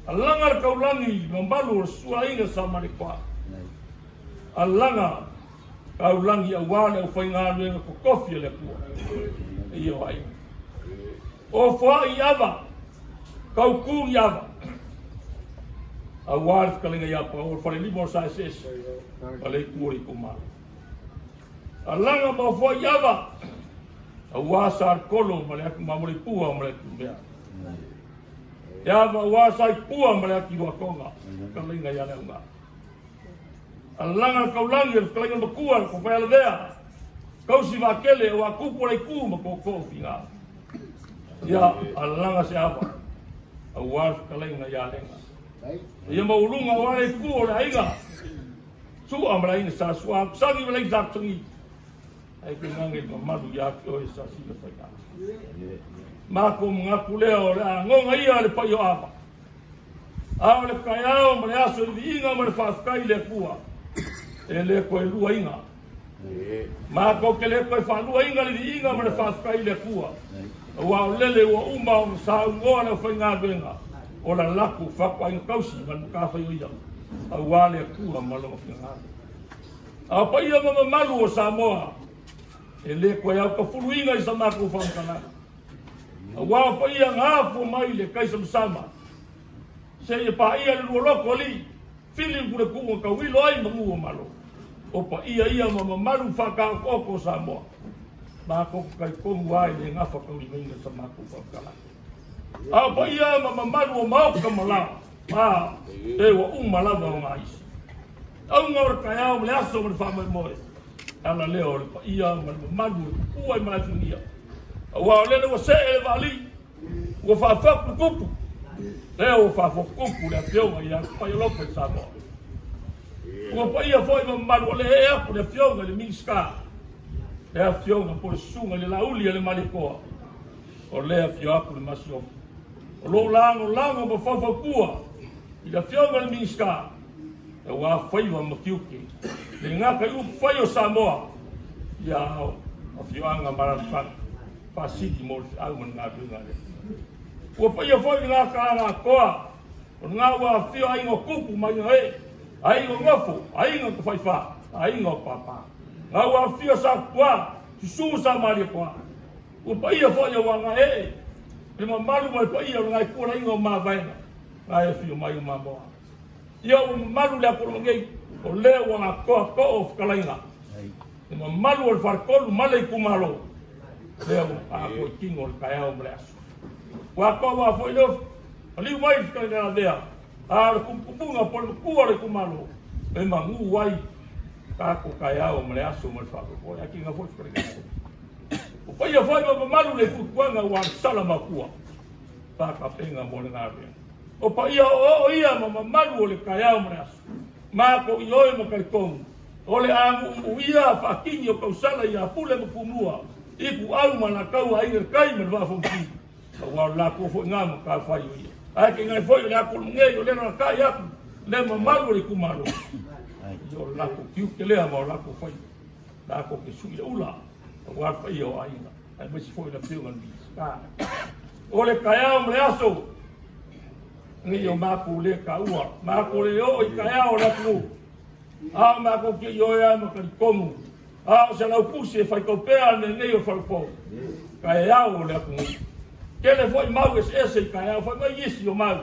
Alaga le taulagi i mamalu o le suaina sa Malekoa. Alaga taulagi aua le aufaigaluega totofi a le Atua. Ia o aiga. O foai ava, tautu i ava. Aua le fetalaiga ia Pao, le falelima o sa eseese, ma le itu o le itumalo. Alaga ma ofoai ava, aua sa le kolo ma le atu mamoleipua ma le atu mea. Te ava ua sa i pua ma le ati ua tonga, fetalaiga ia le auga. Alaga le taulagi o le fetalaiga matua le kofai alavea, kausi vaatele ua tupu le itu ma tootoo figa. Ia alaga se ava, aua le fetalaiga ia lega. Ia maualuga aua le itu o le aiga, sua ma le aiga sa sua, sagi ma le aiga sa sagi. Ae ke gage le mamalu ia te oe sa sila faiga. Matou manatu lea o le agoga ia a le paia o Ava. A o le taeao ma le aso i le viiga ma le faafetai i le Atua, e le toe luaina. Matou te le toe faaluaina le viiga ma le faafetai i le Atua, aua o lele ua uma ona saunoa le aufaigaluega o la latou fatuaiga tausi ma le matafaioi aua le Atua ma lona finagalo. A o paia ma mamalu o Samoa, e le toe autafuluina i sa matou faamatalaga. Auā o paia na afua mai le kaisamasama, seia paia le lualoko alii, fili le pulekuuga tauilo ai manu o Malo. O paia ia ma mamalu faataotooko o Samoa, matou te talitonu lava i le gafataulimaina o sa matou faamatalaga. A o paia ma mamalu o maota ma laoa, a e ua uma lava ona aisa. Auga o le taeao ma le aso ma le faamoemoe, ala lea o le paia ma le mamalu e pupua i Malaefugia. Aua o lele ua see le vaalii, ua faafotu tupu, lea ua faafotu tupu le afioga ia Tupaialofa i Samoa. Ua paia foi ma mamalu o le ee aku le afioga i le Minisita, le afioga po le susuga i le Lauli a le Malietoa, o lea afio aku le Masiofo. O lou lagolago ma faufautua i le afioga i le Minisita, aua faiva ma tiute, le gata i upufai o Samoa, ia ao afioaga ma alaalafaga faasili mo le feau ma le galuega a le Atua. Ua paia foi le gata atoa o lena ua afifio aiga o tupu ma aiga ee, aiga o nofo, aiga o tafaifa, aiga o papa. Na ua afifio Satutua, susu Sa Malietoa. Ua paia foi aua na ee le mamalu ma le paia o lena itu o le aiga o Mavaega, na e afio mai o Mamoa. Ia ua mamalu le Atua nei, o lea ua atoa too o fetalaiga. Le mamalu o le faletolu ma le itumalo, lea ua atoa i tino o le taeao ma le aso. Ua atoa ua foi lea maliu mai le fetalaiga lavea, a o le tumutumuga po o le matua o le itumalo, e manu ai tatou taeao ma le aso ma le faamoemoe. Ae kiga foi fetalaiga. O paia foi ma mamalu le tuatuaga ua sala makua, faatapenga mo le galuega. O paia oooo ia ma mamalu o le taeao ma le aso. Matou ioe ma talitonu, o le a muumuia faatini o tausala ia Pule ma Tumua, Ituau ma Alataua, Aiga i le Tai ma le Vaa Fonoti, aua o le latou foi na matafai o ia. Ae tainane foi o le atu nei o lea na tai atu le mamalu o le itumalo, ia o le latou tiute lea ma o latou faiva, latou te sui le ula aua le paia o aiga, aemaise foi le afioga i le Minisita. O le taeao ma le aso, nei o matou le taua, matou le oo i taeao o le atunuu, a o matou te ioe lava ma talitonu, a o se laupusi e faitau pea le mea nei o le falepou, taeao o le atunuu. Tele foi mau eseese i taeao, fai mai nisi o mau,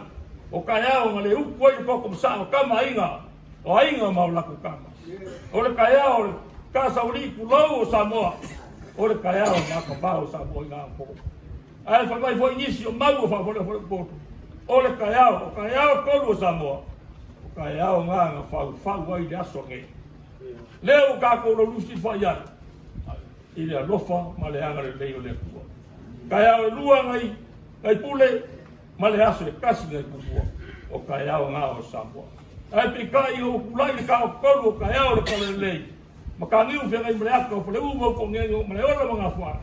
o taeao na le utu ai le toto masaa o tama aiga, o aiga ma o latou tama. O le taeao o le tasauli tulou o Samoa, o le taeao na kavao o Samoa i ngā po. Ae fai mai foi nisi o mau o faafolefolepoto, o le taeao, o taeao tolu o Samoa, o taeao ngā na faufau ai le aso nei. Lea ua tatou laulusi fai ai, i le alofa ma le agalelei o le Atua. Taeao e lua ngai, ngai pule, ma le aso e tasi ngai pupua, o taeao ngā o Samoa. Ae peitai ina ua tulai le taotolu o taeao o le Talalelei, Mataniu feagai ma le ata o Faleu ma Utuangenge ma le ola ma Gafuaga.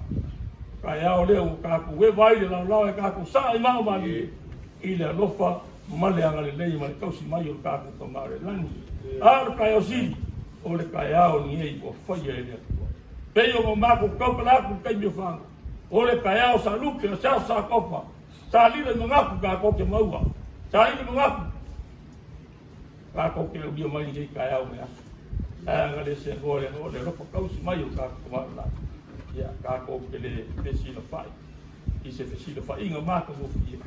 Taeao lea ua tatou eva ai le laolao e tatou saa i mao malie i le alofa ma le agalelei ma le tausi mai o le tatou Tama o le Lagi. A o le taeao sili, o le taeao lenei ua faia e le Atua. Pei ona matou tautala atu i le taimi o fagu, o le taeao sa lupe o se aso sa tofa, sa lilo i manatu tatou te maua, sa lilo i manatu Tatou te ulia mai lenei taeao ma le aso. Ae aga le se goa le o le alofa tausi mai o tatou tama Ia tatou te le fesilafai i se fesilafaiga matagofie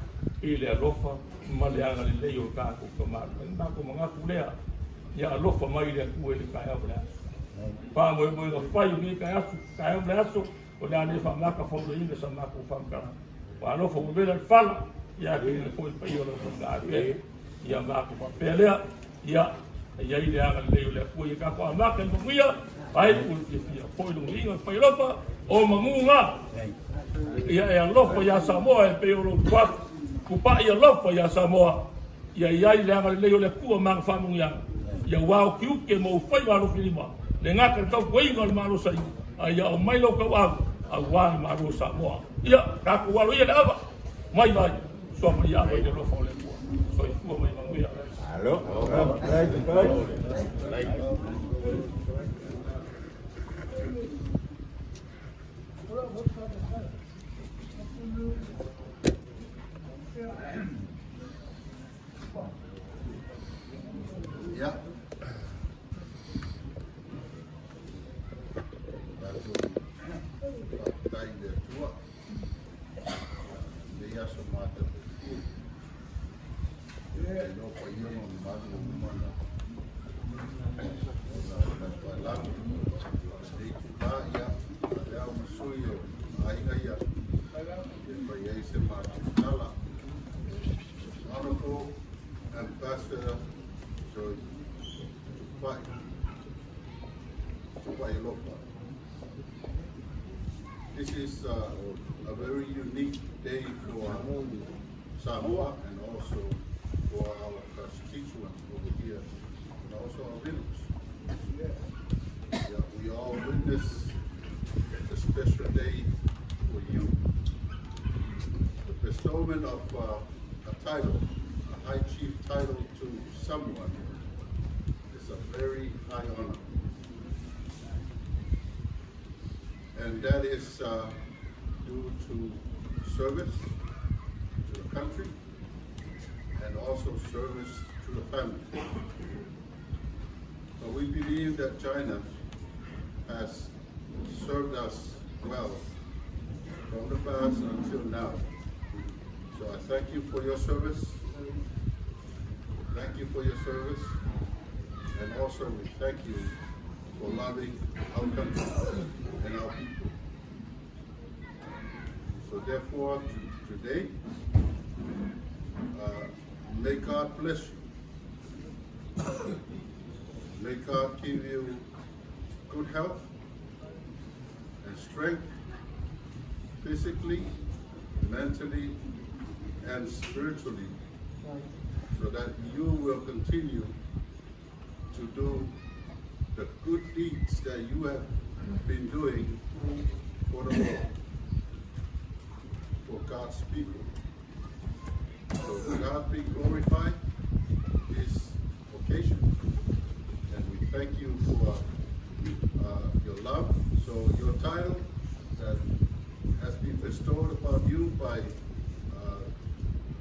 i le alofa ma le agalelei o tatou tama. E matou manatu lea, ia alofa mai le Atua i le taeao ma le aso. Faamoemoega fai o lenei taeao ma le aso, o le a le faamatafaulaina sa matou faamatalaga. Ua alofa ua vela le fala, ia te foi le paia o lau faiga. Ia matou faapea lea, ia e i ai le agalelei o le Atua ia tatou amata i manuia, ai ua fiafia foi le uiga le faialofa o manuga. Ia e alofa ia Samoa e pei o lou tuafu, tupai alofa ia Samoa, ia i ai le agalelei o le Atua ma ana faamanuiaga. Ia ua o tiute ma ou faiva alofilima, le gata i le tautuaina o le Malo Saina, a ia aumai lou tauau aua le Malo o Samoa. Ia tatou alo ia le ava, mai vai. Soa mai ava i le alofa o le Atua. Soifua ma ia manuia. Alo. Ya. Faafetai i le Atua. mamalu ua uma ona paelago. Lenei itulā, ia, avea au ma sui o aiga ia e fai ai se matou tala. Honorable Ambassador Joy Tupai, Tupaialofa. This is a very unique day for Samoa and also for our constituents over here and also our village. Yeah, we all witness a special day for you. The bestowment of a title, a high chief title to someone is a very high honor. And that is due to service to the country and also service to the family. But we believe that China has served us well from the past until now. So I thank you for your service. Thank you for your service. And also we thank you for loving our country and our people. So therefore, today, may God bless you. May God give you good health and strength physically, mentally, and spiritually, so that you will continue to do the good deeds that you have been doing for the Lord, for God's people. So God be glorified this occasion, and we thank you for your love. So your title that has been bestowed upon you by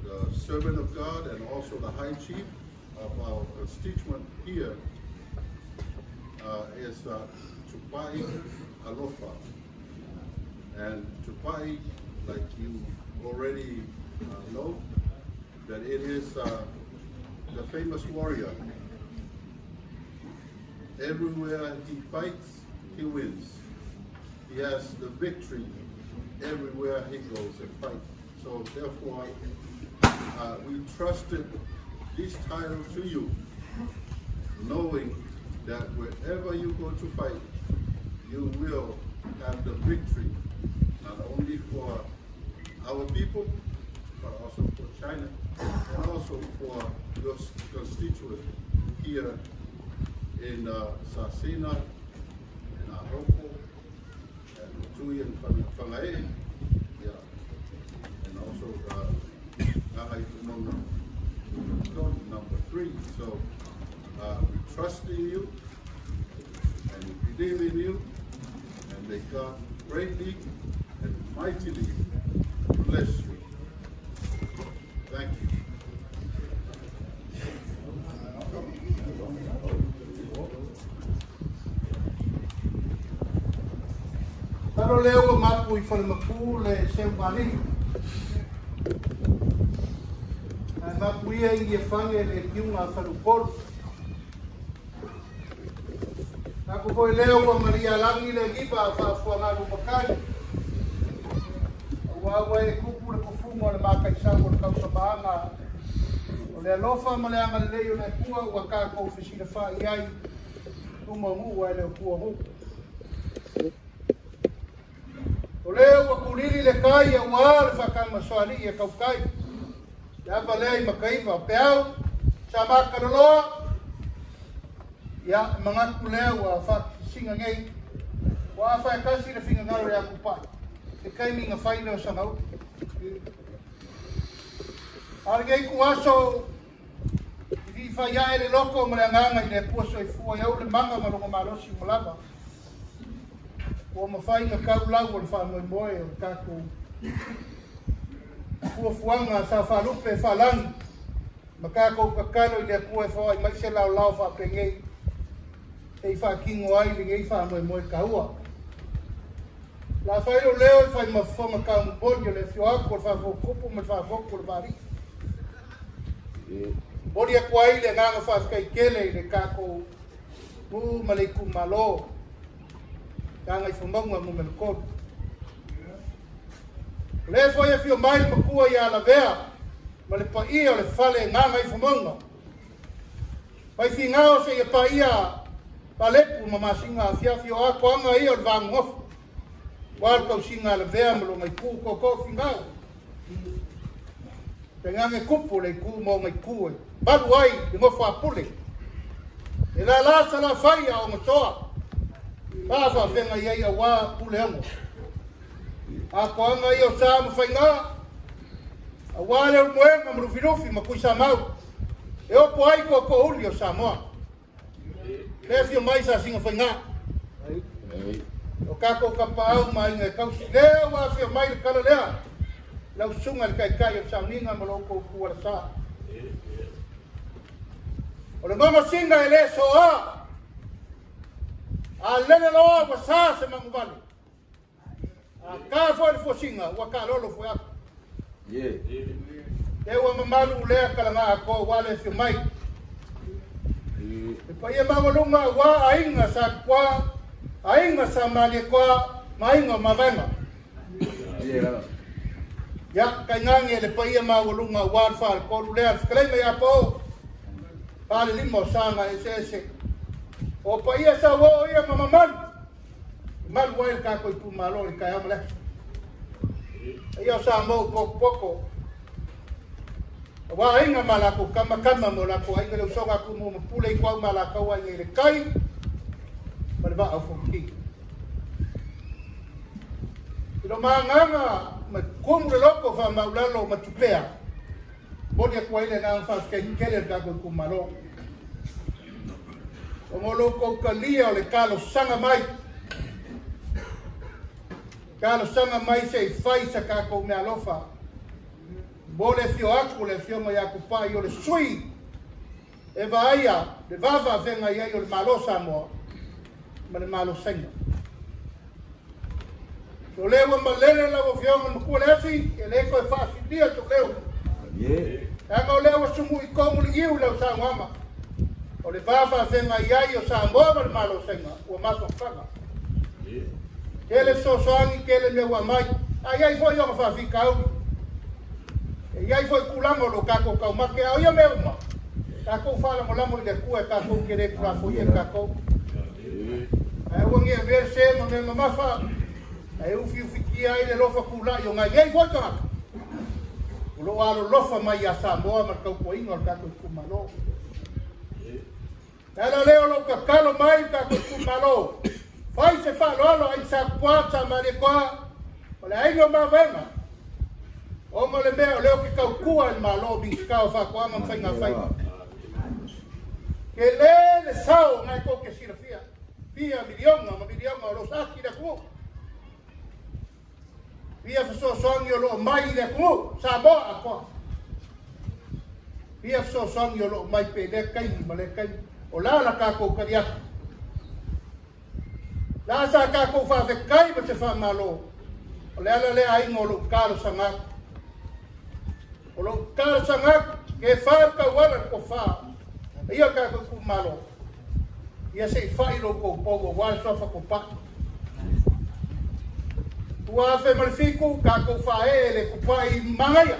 the servant of God and also the high chief of our constituent here is Tupai Alofa. And Tupai, like you already know, that it is the famous warrior. Everywhere he fights, he wins. He has the victory everywhere he goes and fights. So therefore, we trusted this title to you, knowing that wherever you go to fight, you will have the victory, not only for our people, but also for China, and also for your constituents here in Sasina, in Aroko, and Tui and Whangae, yeah, and also Gagaifomauga number 3. So we trust in you, and we believe in you, and may God greatly and mightily bless you. Thank you. Talo lea ua mapu i Falemapu le seumalii. Ae mapu ia i Niafage le piuga a Faleupolu. Taku foi lea ua malialagi le giva a faafuagalu makai. Aua ua e kupu le kufuga o le makaisau o le kausamaaga o le alofa ma le agalelei o le Atua ua tatou fesilafai ai luma o nuu ae le o tua o nuu. O lea ua tulili le tai aua le faatamasoalii e tautai le ava lea i Mataiva o Peau, sa makaloloa, ia, e manatu lea ua faasiga nei, ua afa e tasi le finagalo ia Tupai, se taimi na fai lea o sana upu. A o lenei ituaso i viifai ae le loto ma le agaga i le Atua soifua i au le maga ma lona malosi ua lava, ua mafai ona tau lau o le faamoemoe o le tatou fuafuaga sa faalupe faalagi ma tatou tatalo i le Atua e foai mai se laolao faapenei e i faatino ai lenei faamoemoe taua. La fai lou leo i fai ma fofoga taumomoli o le afio atu o le faafotutupu ma le faafotu o le vaalii. Momoli atu ai le agaga faafetai tele i le tatou nuu ma le itumalo Gagaifomauga Nu.3. O lea foi e afio mai le matua ia Lavea ma le paia o le fale Gagaifomauga. Mai Finao seia paia Falepu ma Masina afiafi o atoaga ia o le va nonofo. Aua le tausiga a Lavea ma lona itu tootoo Finao. Tainane tupu le itu ma ona itu e malu ai le nofo a Pule. E lala Salafai a Ogatoa, pa faafeagai ai aua Puleono. Atoaga ia o sa ma faiga, aua le ulumoega ma Lufilufi ma Tuisamau, e opo ai tootoouli o Samoa. Le afio mai Sasiga Faiga. O tatou tapaau ma aiga e tausi. Lea ua afio mai le tala lea. Lau susuga le taitai o le sauniga ma lo outou tuala sa. O le goga singa e le soa. A lele loa ua sa se manuvale. A ka foi le fuasiga ua taalolo foe atu. E ua mamalu lea kalaga atoa ua le afio mai. E paia maualuga ua aiga sa Tupua, aiga sa Malietoa ma aiga o Mavaega. Ia, tainane le paia maualuga ua le faletolu lea, le fetalaiga ia Pao, falelima o saga eseese. O paia sauoo ia ma mamalu, e malu ai le tatou itumalo i le taeao ma le aso. Ia o Samoa ua potopoto, aua aiga ma latou tama, tama ma o latou aiga, le usoga a Tumua ma Pule Ituau ma Alataua, Aiga i le Tai ma le Vaa o Fonoti. I lo magaga ma tumu le loto faamaulalo ma tupea, momoli atu ai le agaga faafetai tele i le tatou itumalo. Ona o lo outou talia o le talosaga mai, talosaga mai se i fai sa tatou meaalofa mo le afio atu le afioga ia Tupai o le sui e vaaia le vaavaafeagai ai o le Malo Samoa ma le Malo Saina. O lea ua malele lau afioga le matua le asi, e le toe faasilia sou leo. Leaga o lea ua sumu'i tonu le iu i lau saunoaga. O le va faafeagai ai o Samoa ma le Malo Saina ua mafafaga. Tele fesoasoani, tele mea ua aumai, a i ai foi ona faafitauli. E i ai foi tulaga o lo o tatou taumate, a o ia mea uma, tatou faalagolago i le Atua e tatou te le tulafoia e tatou. Ae aua ne i avea le se ma mea mamafa, ae ufiufitia ai le alofa tulai o nai nei foi tagata o lo o alolofa mai ia Samoa ma le tautuaina o le tatou itumalo. Le ala lea o lou tatalo mai i le tatou itumalo, fai se faaaloalo ai sa Tupua, sa Malietoa, ma le aiga o Mavaega, ona o le mea o lea ou te tautua i le Malo, Minisita o Faatoaga ma Faiga Faiva. Tele le sao na e tou te silafia, fia miliona ma miliona o lo o saati i le atunuu. Fia fesoasoani o lo o mai i le atunuu, Samoa atoa. Fia fesoasoani o lo o mai pe lea taimi ma lea taimi. O la la tatou tali atu. La sa tatou faafetai ma se faamalo. O le ala lea aiga o lou talosaga atu. O lou talosaga atu, ke fa le tauala le tofa. Ia tatou itumalo. Ia se i fai lo tou pou aua le suafa Tupai. 2007, tatou faaee le Tupai manaia.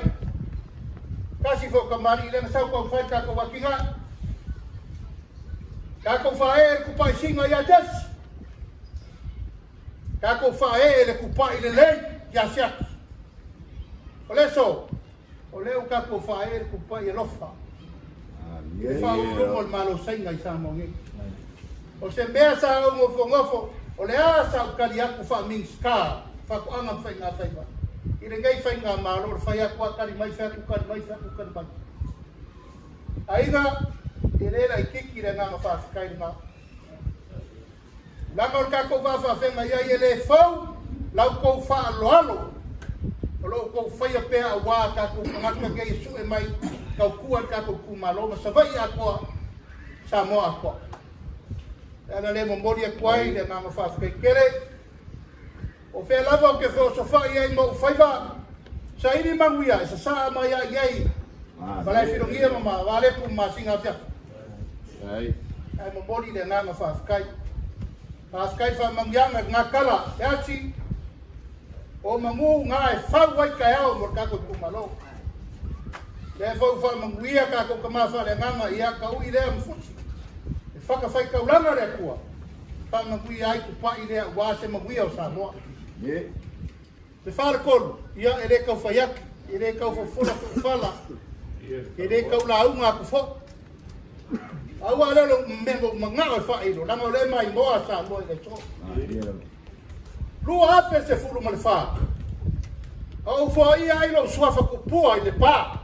Tasi foi o kamali'i lea na sau taumafai le tatou atinae. Tatou faaee le Tupai siga ia Jesi. Tatou faaee le Tupai lelei ia Siaki. O le aso, o lea ua tatou faaee le Tupai alofa. Le faauluuluga o le Malo Saina i Samoa nei. O se mea sa ou nofonofo, o le a sa ou tali atu faa-Minisita Faatoaga ma Faiga Faiva i lenei faigamalo, o le fai atu lava tali mai, fai atu tali mai, fai atu tali mai. Aiga, e le laitiiti le agaga faafetai lena. Leaga o le tatou va faafeagai ai e le fou la outou faaaloalo o lo outou faia pea aua tatou tagata nei e sue mai tautua i le tatou itumalo ma Savaii atoa, Samoa atoa. Le ala lea e momoli atu ai le agaga faafetai tele. O fea lava ou te feosofai ai ma ou faiva, saili manuia e sasaa mai ai i ai. Malaefilogia ma Valepu ma Masiga afiafi. Ae momoli le agaga faafetai. Faafetai i faamanuiaga i lena tala e asi o manu na e fau ai taeao mo le tatou itumalo. Lea foi ua faamanuia tatou tama faaleagaga ia taui lea ma fusi e fatafaitaulaga le Atua faamanuia ai tupai lea aua se manuia o Samoa. Le faletolu, ia e le tau fai atu, e le tau fofola sou fala, e le tau lauga atu foi. Pau lava lea o le mea na ou manao e faailo, leaga o lea e maimoa Samoa i le aso. 2014, na ou foaia ai lou suafa tupua i Lepa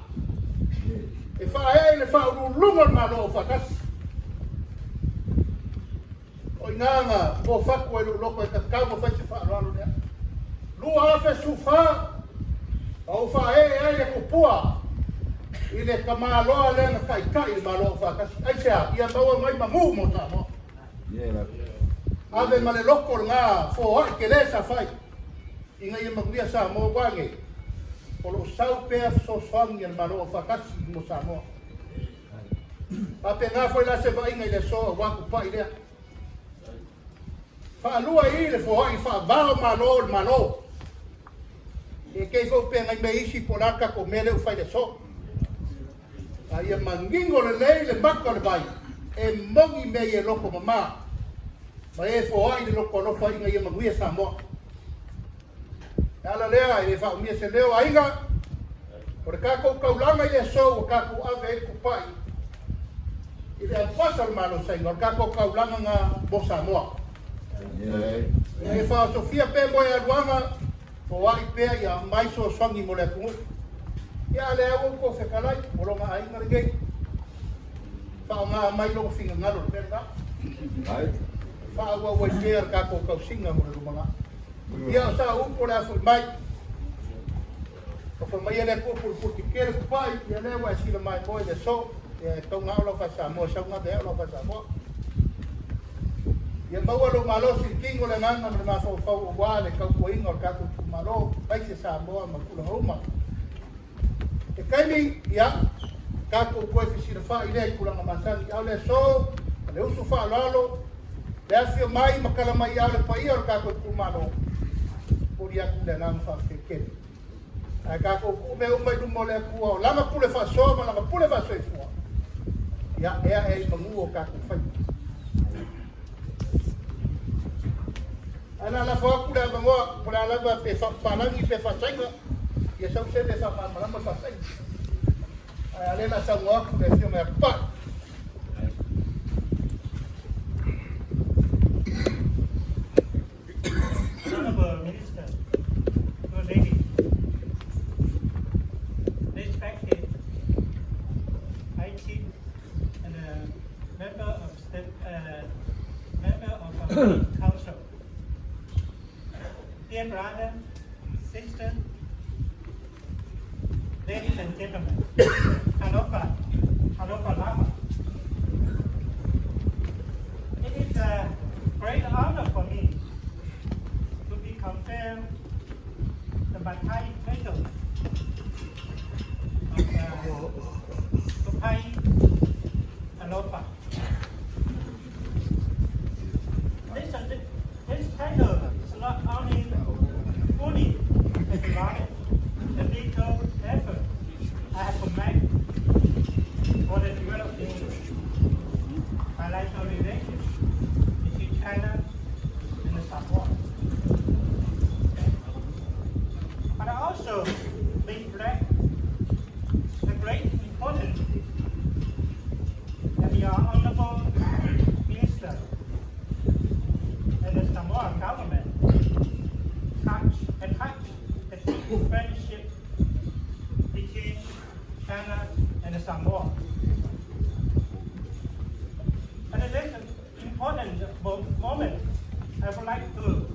e faaee i le faauluuluga o le Malo Aufaatasi. O i ina na mofatu ai lou loto e tatau ona fai se faaaloalo lea. 2014, na ou faaee ai le tupua i le tamaloa lea na taitai i le Malo Aufaatasi. Aisea? Ia maua mai manu mo Samoa. Ave ma le loto lena foai tele sa fai ina ia manuia Samoa ua ane o lo o sau pea fesoasoani a le Malo Aufaatasi mo Samoa. Faapena foi la se vaaiga i le aso aua tupai lea. Faalua i le foai faava o Malo o le Malo. E kei foi pe ngai me isi po o le a le tatou mea lea ua fai i le aso. A ia manino lelei le maka o le vai e moni mea ia e loto mama ma e foai le loto alofa ina ia manuia Samoa. Le ala lea e le faaumia se leo aiga, o le tatou taulaga i le aso ua tatou ave ai le tupai i le aupasa o le Malo Saina, o le tatou taulaga na mo Samoa. Ina ia faaosofia pea moealuaga, foai pea ia aumai soasoani mo le atunuu. Ia a lea ua outou fetalai, o lona aiga lenei. Faaaoga mai lou finagalo i le mea lena. Faaauau ai pea le tatou tausiga mo le lumanai. Ia o sa upu o le a foi mai. O fai mai e le Atua pulupulu tetele tupai, ia lea ua e sila maimoa i le aso, ia e tau gao lau faa-Samoa, sau gave ao lau faa-Samoa. Ia maua lou malosi i le tino, le agaga ma le mafaufau aua le tautuaina o le tatou itumalo, aemaise Samoa ma tulaga uma. Se taimi, ia, tatou toe fesilafai lea i tulaga masani, a o le aso, o le usu faaaloalo, le afifio mai ma tala mai ao le paia o le tatou itumalo, momoli atu le agaga faafetai tele. Ae tatou tuu mea uma i luma o le Atua, o Lana pule faasoa ma Lana pule faasoifua, ia, ea ea i manu o tatou faiva. Ae o le a lafo atu le avanoa, po o le a lava pe faapapalagi pe faasaina, ia sau se mea e faamalamalama le faasaina. Ae a lea o le a saunoa atu le Afioga ia Tupai. Honorable Minister, good lady, respected High Chief and member of state, member of our council, dear brother, sister, ladies and gentlemen, Talofa, Talofa Lava. It is a great honor for me to be confirmed the Matai title of Tupai Alofa. This title is not only fully acknowledge the little effort I have made for the developing bilateral relations between China and Samoa, but also reflect the great importance that your Honorable Minister and the Samoa government attach the deep friendship between China and Samoa. At this important moment, I would like to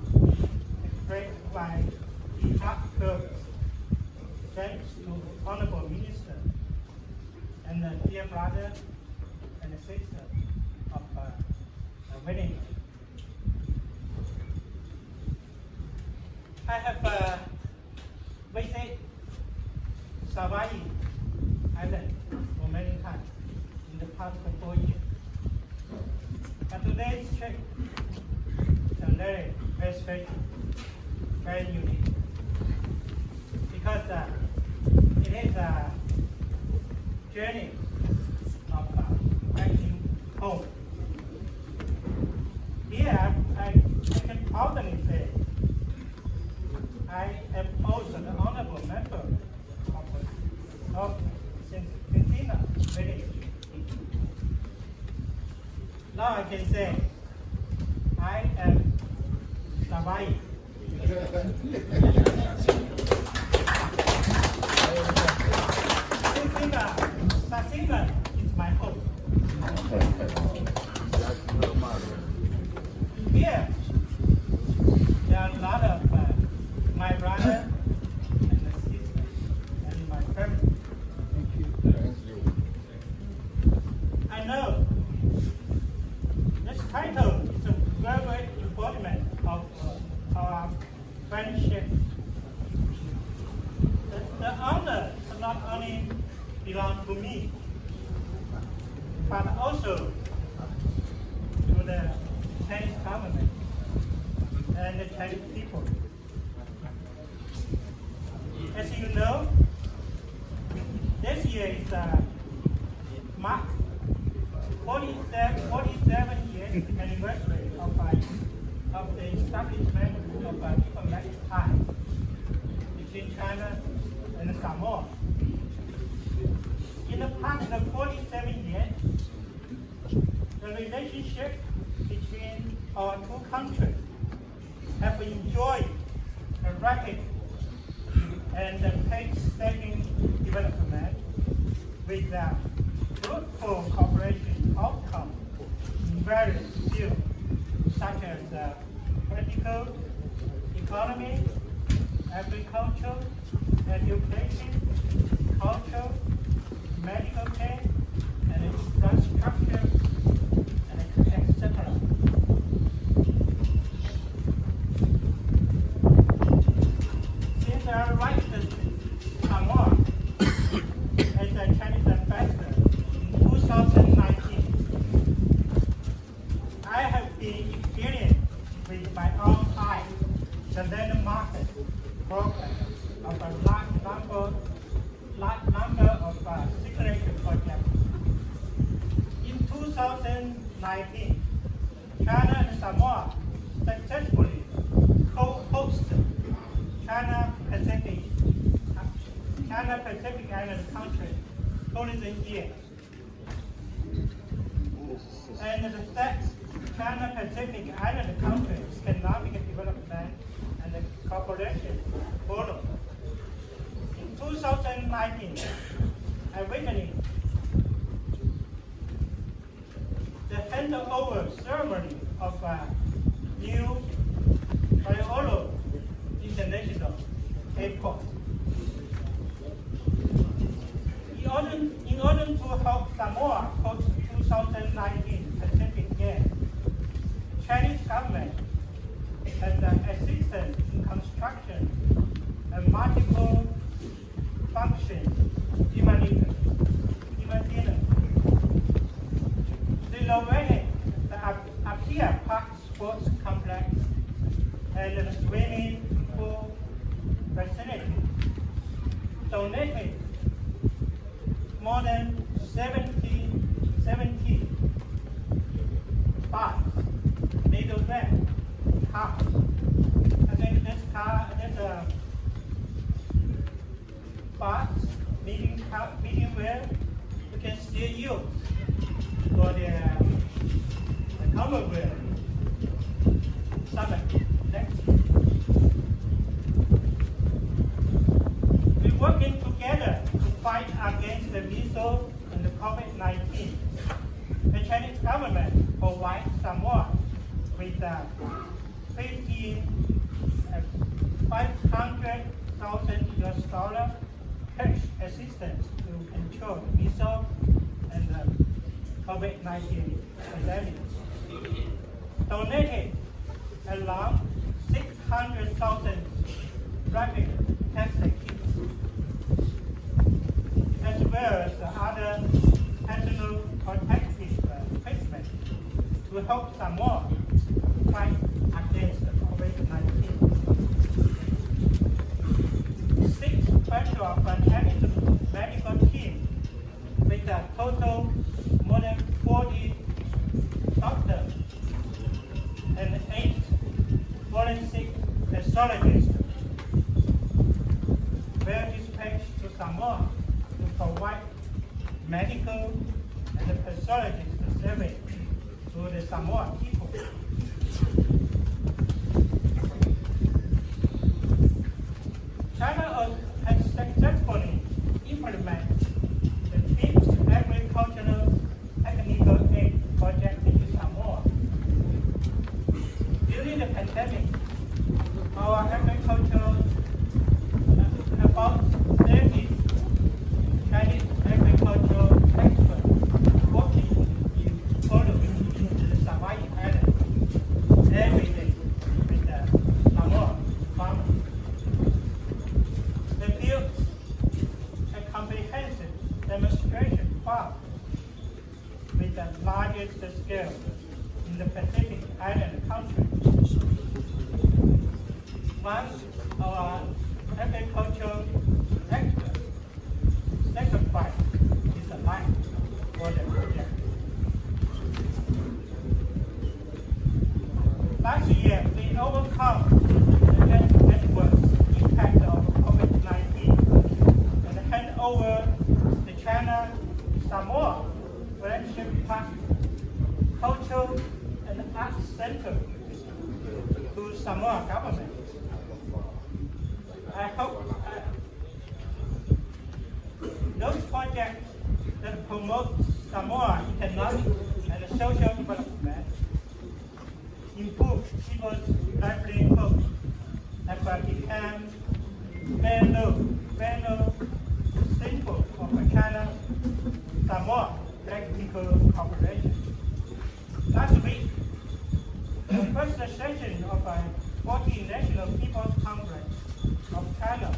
express my heartfelt thanks to Honorable Minister and the dear brother and sister of village. I have visited Savaii Island for many times in the past 4 years. But today's trip is a very, very special, very unique. Because it is a journey of back home. Here, I can proudly say I am also the honorable member of Cincinnati village. Now I can say I am Savaii. Cincinnati, Sasina is my home. Here, there are a lot of my brother and my sister and my family. Thank you. I know this title is a very embodiment of our friendship. The honor does not only belong to me, but also to the Chinese government and the Chinese people. As you know, this year is mark 47 years anniversary of the establishment of diplomatic ties between China and Samoa. In the past 47 years, the relationship between our two countries have enjoyed a rapid and pace-setting development with a fruitful cooperation outcome in various fields such as political, economy, agriculture, education, culture, medical care, and infrastructure, and etc. Since I arrived in Samoa as a Chinese ambassador in 2019, I have been experienced with my own eyes the landmark progress of a large number of signature projects. In 2019, China and Samoa successfully co-hosted China Pacific Island Country Tourism Year. And the third China Pacific Island Country Economic Development and Cooperation Forum. In 2019, I witnessed the handover ceremony of a new Faleolo International Airport. In order to help Samoa host 2019 Pacific Games, the Chinese government has assistance in construction and multiple function gymnasium, renovated the Apia Park Sports Complex and the swimming pool facility, donated more than 70 bus, middle van, cars. I think this car, this bus, medium car, medium van, we can still use for the Commonwealth Summit next year. We're working together to fight against the measles and the COVID-19. The Chinese government provides Samoa with 500,000 US dollar cash assistance to control the measles and the COVID-19 pandemic. Donated around 600,000 rapid test kits, as well. well as other personal protective equipment to help Samoa fight against COVID-19. 6 special of Chinese medical team with a total more than 40 doctors and 8 forensic pathologists were dispatched to Samoa to provide medical and pathologist service to the Samoa people. China has successfully implemented the 5th agricultural technical aid project in Samoa. During the pandemic, our agricultural about 30 Chinese agricultural experts working in Polo in the Savaii Island every day with the Samoa farmers. They built a comprehensive demonstration farm with the largest scale in the Pacific Island country. Once our agricultural expert sacrificed his life for the project. Last year, we overcome the adverse impact of COVID-19 and hand over the China Samoa Friendship Park Cultural and Arts Center to Samoa government. I hope those projects that promote Samoa economic and social development, improve people's livelihood, have become well-known symbol of China Samoa practical cooperation. Last week, the first session of a 14th National People's Congress of China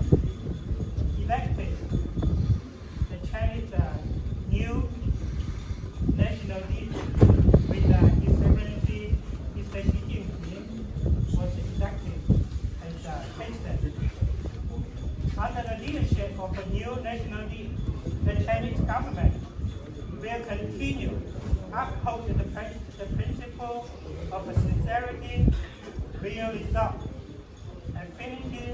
elected the Chinese new national leader with His Excellency Mr. Xi Jinping was elected as president. Under the leadership of a new national leader, the Chinese government will continue uphold the principle of sincerity, real result, affinity,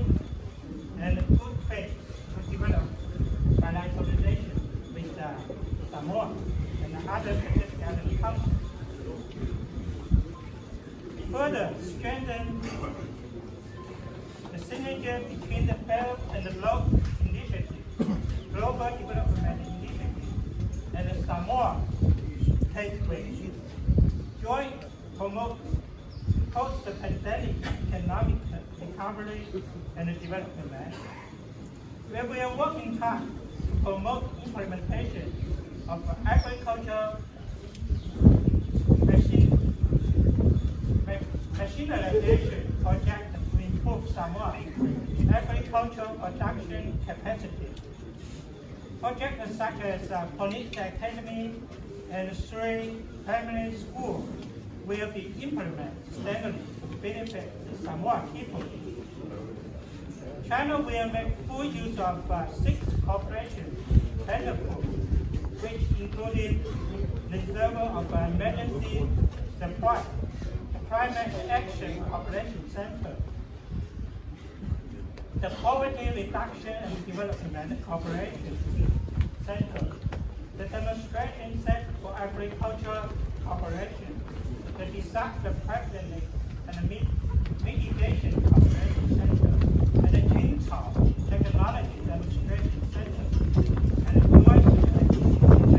and good faith to develop bilateral relations with Samoa and other Pacific Island countries. Further strengthen the synergy between the Belt and the Road Initiative, Global Development Initiative, and the Samoa Pathway. Joint promote post-pandemic economic recovery and development. We will working hard to promote implementation of agriculture machinerization project to improve Samoa agricultural production capacity. Projects such as Police Academy and 3 primary school will be implemented steadily to benefit the Samoa people. China will make full use of 6 cooperation platforms, which included reserve of emergency supply, the Climate Action Cooperation Center, the Poverty Reduction and Development Cooperation Center, the Demonstration Center for Agricultural Cooperation, the Disaster Prevention and Mitigation Cooperation Center, and the Jingtao Technology Demonstration Center, and jointly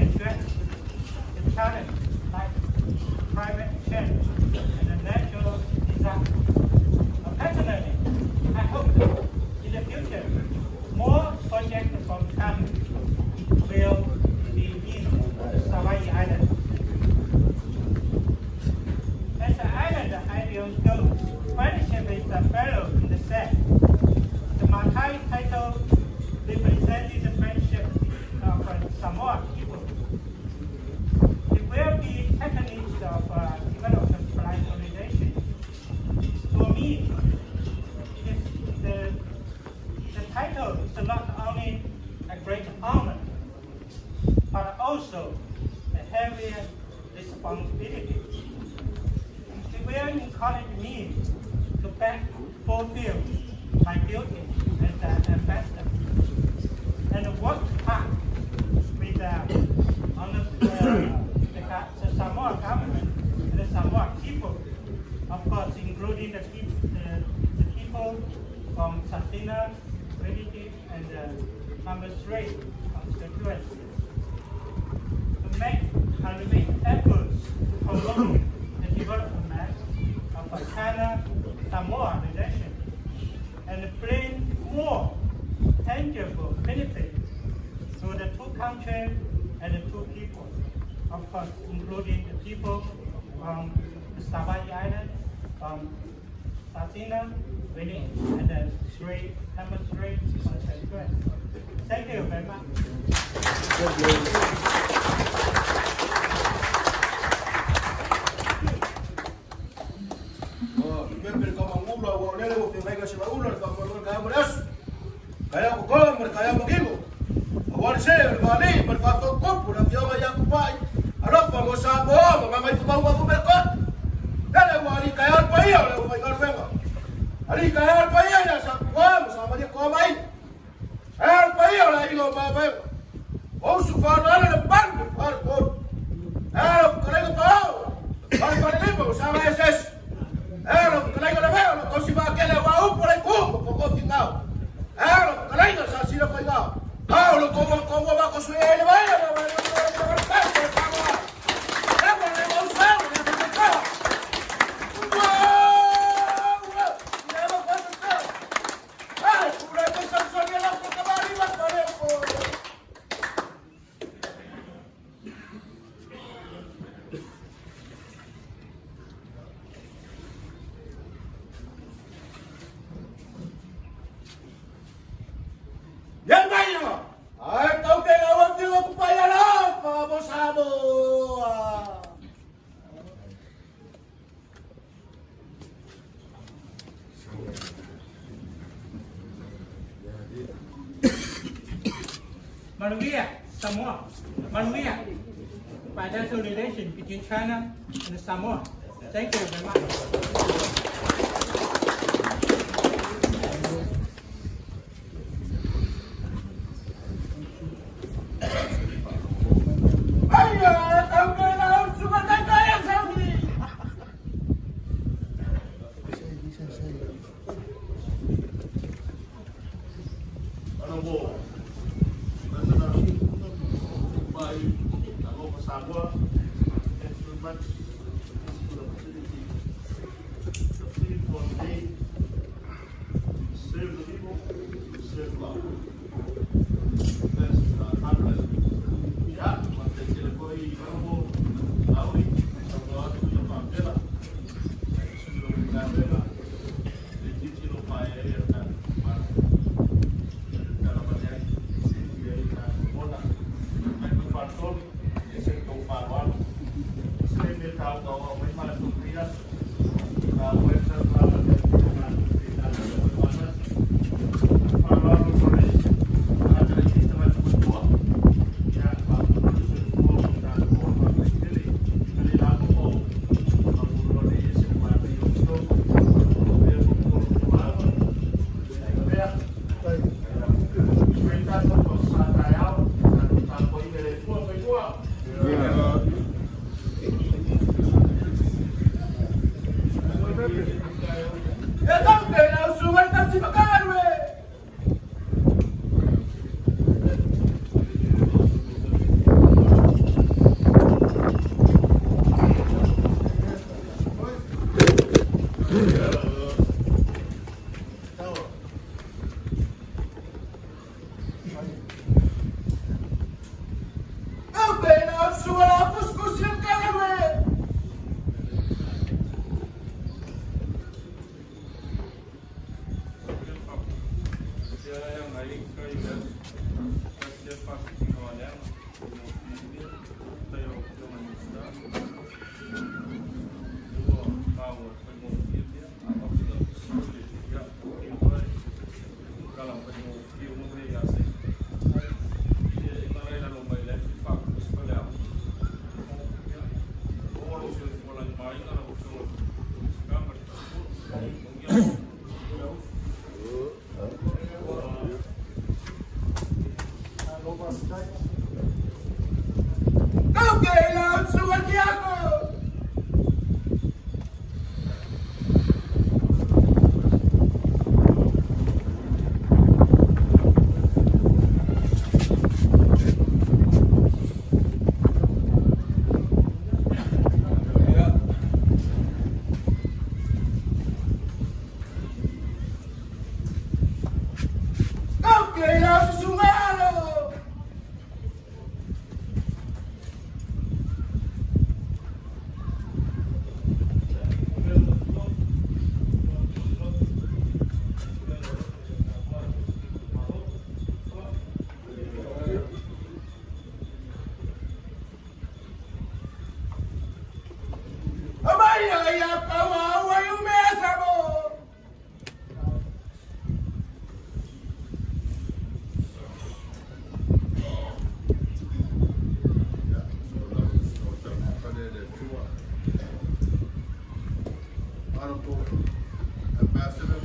address the challenge like climate change and the natural disaster. Personally, I hope in the future more projects from China will be in the Savaii Island. As an island ideal goes, friendship is a fellow in the sand. The Matai title is not only a great honor, but also a heavy responsibility. It will encourage me to back fulfill my duty as an ambassador and work hard with on the Samoa government and the Samoa people, of course, including the people from Sasina, Village, and number 3 constituency, to make efforts to promote the development of a China-Samoa relation and bring more tangible benefits to the two countries and the two people, of course, including the people from the Savaii Island, from Sasina, Village, and the number 3 constituency. Thank you very much. Manuia, Samoa. Manuia, bilateral relation between China and Samoa. Thank you very much. Honorable President by Alofa Samoa, thanks very much for the opportunity. The theme for today, serve the people, serve God. That's timeless. Yeah, ma te tele koi Honorable Lauri, sa atu ia whāpera, sui o ngā wera, te titiro whae e o tātou mana. Honorable Ambassador,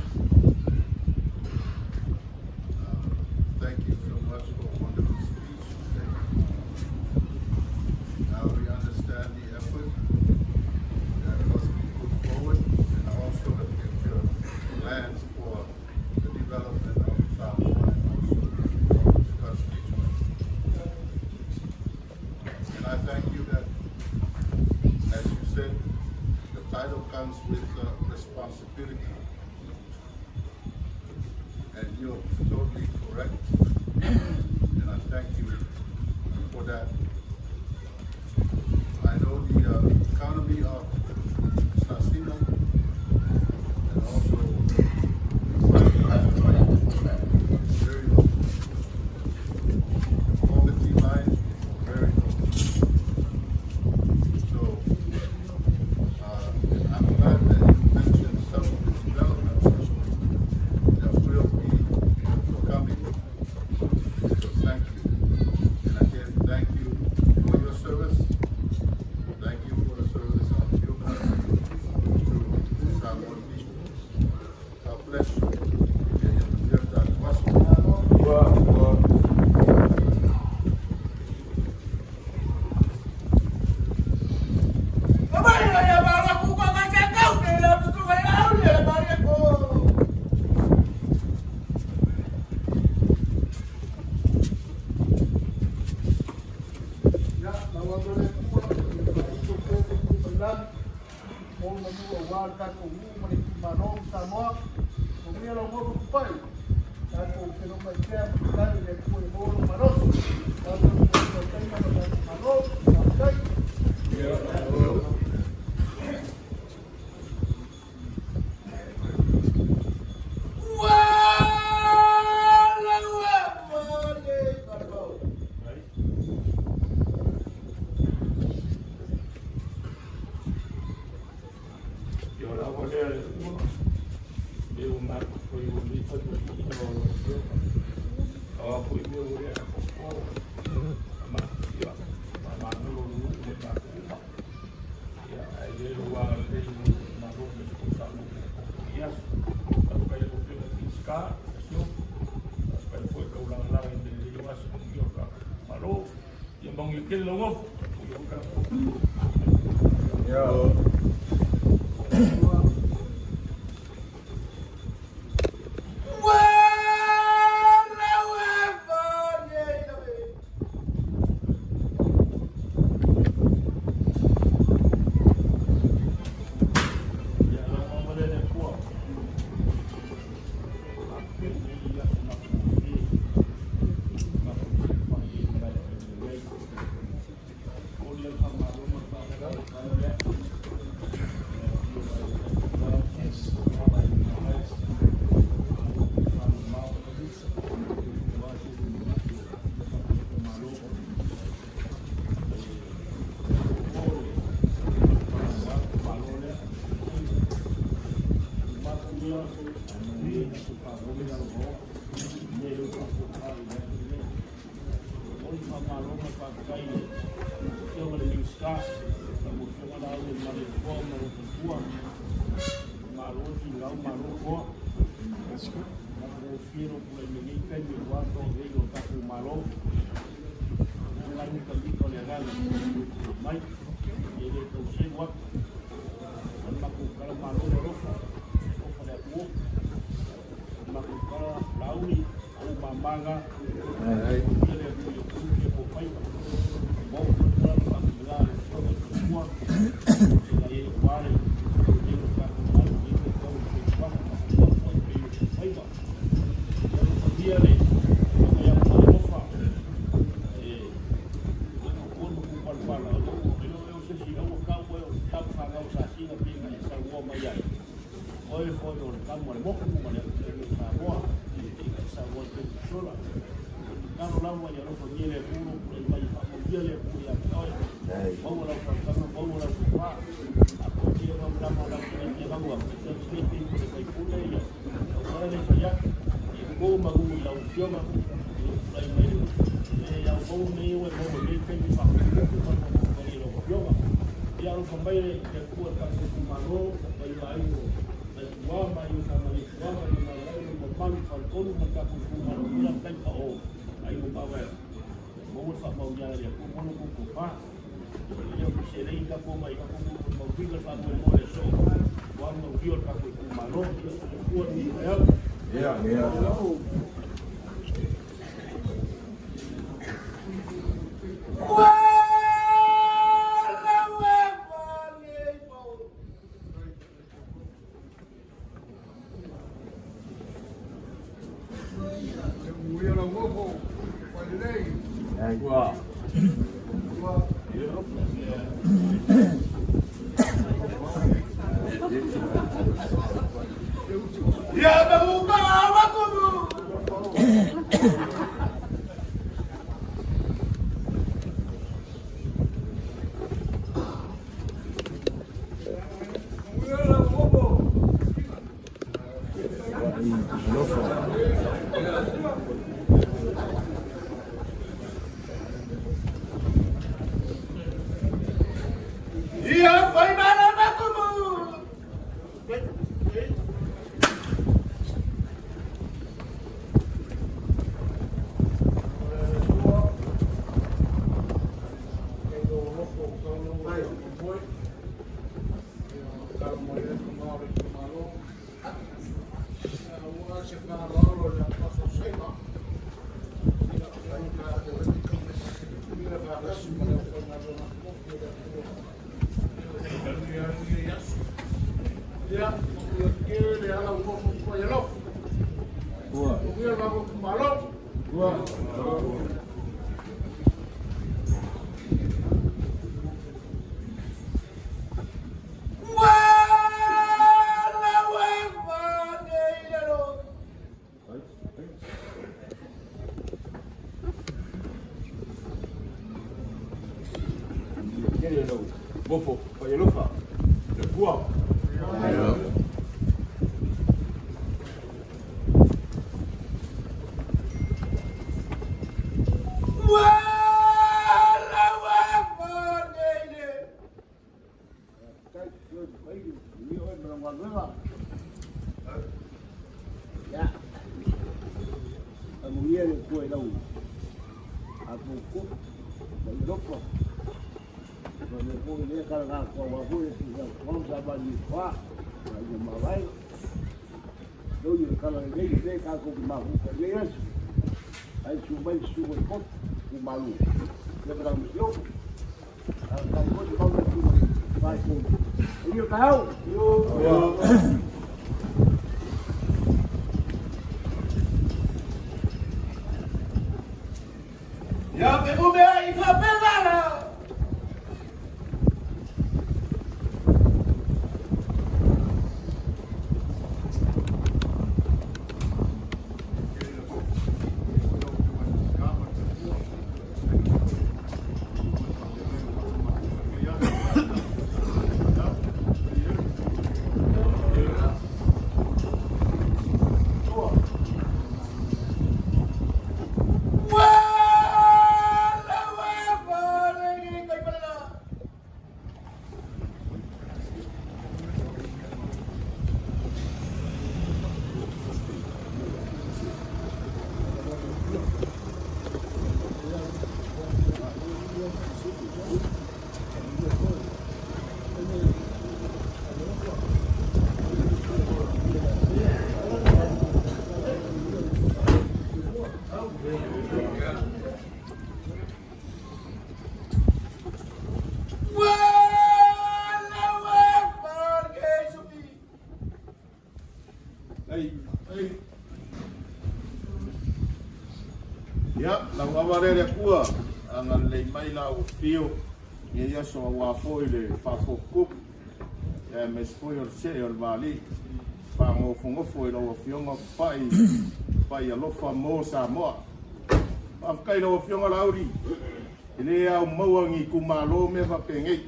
thank you so much for a wonderful speech today. Now we understand the effort that must be put forward and also the future plans for the development of Samoa and also the constituents. And I thank you that, as you said, the title comes with responsibility. And you're totally correct. And I thank you for that. I know the economy of Sasima and also very low. The poverty line is very low. So I'm glad that you mentioned some of the developments that will be coming. So thank you. And again, thank you for your service. Thank you for the service of your country to Samoan people. God bless you. Yeah, yeah, yeah. Ia, lau atu le tua, i ko te te ku mai mo na nu au wā le tātou nuu ma le itumalo ma Samoa, o mea lau motu kupai, tātou te no mai pea ma te tari le Atua e maua lou malosi, tātou te tua taina ma tātou malo, faafetai. Ia o lava lea le ua, le o mako foi o li fai o ina o lo fio. A foi meu lea a koko. Ma ia, ma ma no lo le ma ko uma. Ia ai le lo wa le lo ma lo le ko sa lo ko ia. A ko kai lo fio ki ska, sio. A pa foi ka ula la i le le wa so ki o ka. Ma lo ia bang le ke lo ngo. Ia ka. Ia la ma le le ko. leo faafofoga i le aso lenei. Momoli le faamalo ma le faafetai i le Afioga i le Minisita, lau Afioga Laaulialemalietoa ma lou faletua. Malo le finau, malo le toa. Matagofie lou tulai mai nei taimi aua le toavei o le tatou Malo. O nai mitamita o le agaga mai, e le tau selu atu. O le matou tala malo le alofa, alofa le Atua. O le matou tala Laauli, o ou mama na. Manuia le Atua i ou tiute ma ou faiva. Maua foi le tala ma faatuina a le Afioga i le Faletua, o feagai ai aua le lelei o le tatou galu i lenei vaitau i le soifuaga ma faamaumau ai pei o outou faiva. Ia alofagia le Afioga ia Falealofa, e matua ma kupalapala, e le o se isi ua tau oe o le tama fanau a Sasina pei ona e saunoa mai ai. O oe foi o le tama a le motu ma le atunuu o Samoa pei ona e saunoa i taimi ua sola. O le tatalo lava ia alofagia le Atua lou tulai mai e faamanuia le Atua ia te oe. Maua lau faautaga, maua lau tofa. Atoatia mau lama o lau feagaiga, e translate i le faipule ia au tala lea e fai atu. Ia to malu i lau afioga i lou tulai mai e au maua mea ia ua e maua i lenei taimi faamoemoe ma le faafofoga i lau afioga. Ia alofa mai le Atua i le tatou itumalo, mai ai o nai tua ma ai o Samalietoa ma ai o Malae ma mamalu i Faletolu ma le tatou itumalo ia le taimi o aiga mavae. Maua le faamaoniaga e le Atua maua lo outou tofa. Ia o selei tatou mai tatou mauina le faamoemoe o le aso aua le manuia o le tatou itumalo. Ia soifua lenei taeao. Ia, ia. Mofo, Faialofa, le Pua. Amuia le Atua i lau atoatoa ma i loto. Ma mea foi lea kala ngā kua wā foi e tū kua sa ma ni kua ma i ma vai. Lou i kala nei le ka ko ki mahu ka nei aso. Ai su mai su ko ko ku malu. Le ka mu yo. Ka ka ko ko ko ku mai ko. Iyo ka hau. Yo. Ia te mea i whapelala! Ia, lau ava lea le Atua, agalelei mai la ua fio i lenei aso aua foi le faafotutupu, ia aemaise foi o le see o le vaalii, faanofonofo i lau Afioga pai pai alofa mo Samoa. Faafetai i lau Afioga Laauli, e le ao maua ni itumalo mea faapenei.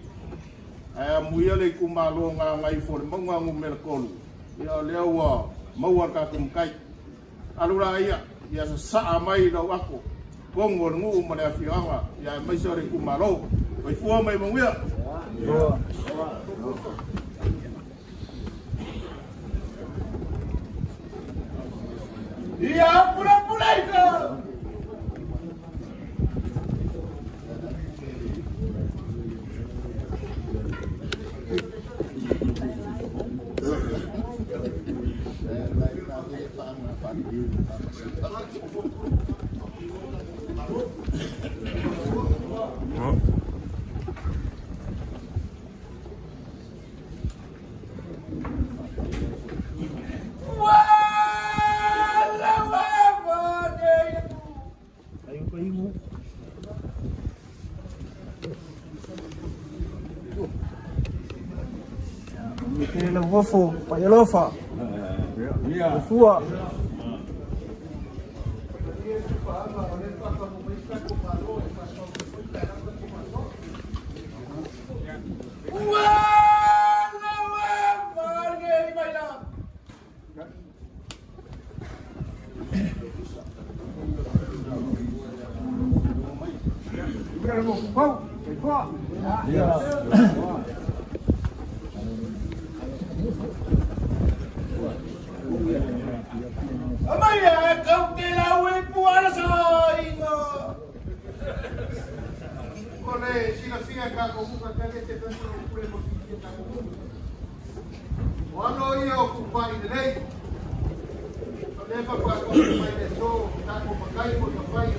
Ae amuia le itumalo o Gagaifomauga Nu.3, ia o lea ua maua le tatou matai. Alu laia, ia sasaa mai lau ato, totonu o le nuu ma le afioaga, ia aemaise o le itumalo. Soifua ma ia manuia. Ia pule pule ika. Lauofo, Paialofa, Fua. O le silafia e tatou muka tele te tasi o pule mo si tatou muka. O ano ia o kupai lelei. O le fa pa ko mai le so tatou makai mo ta pai.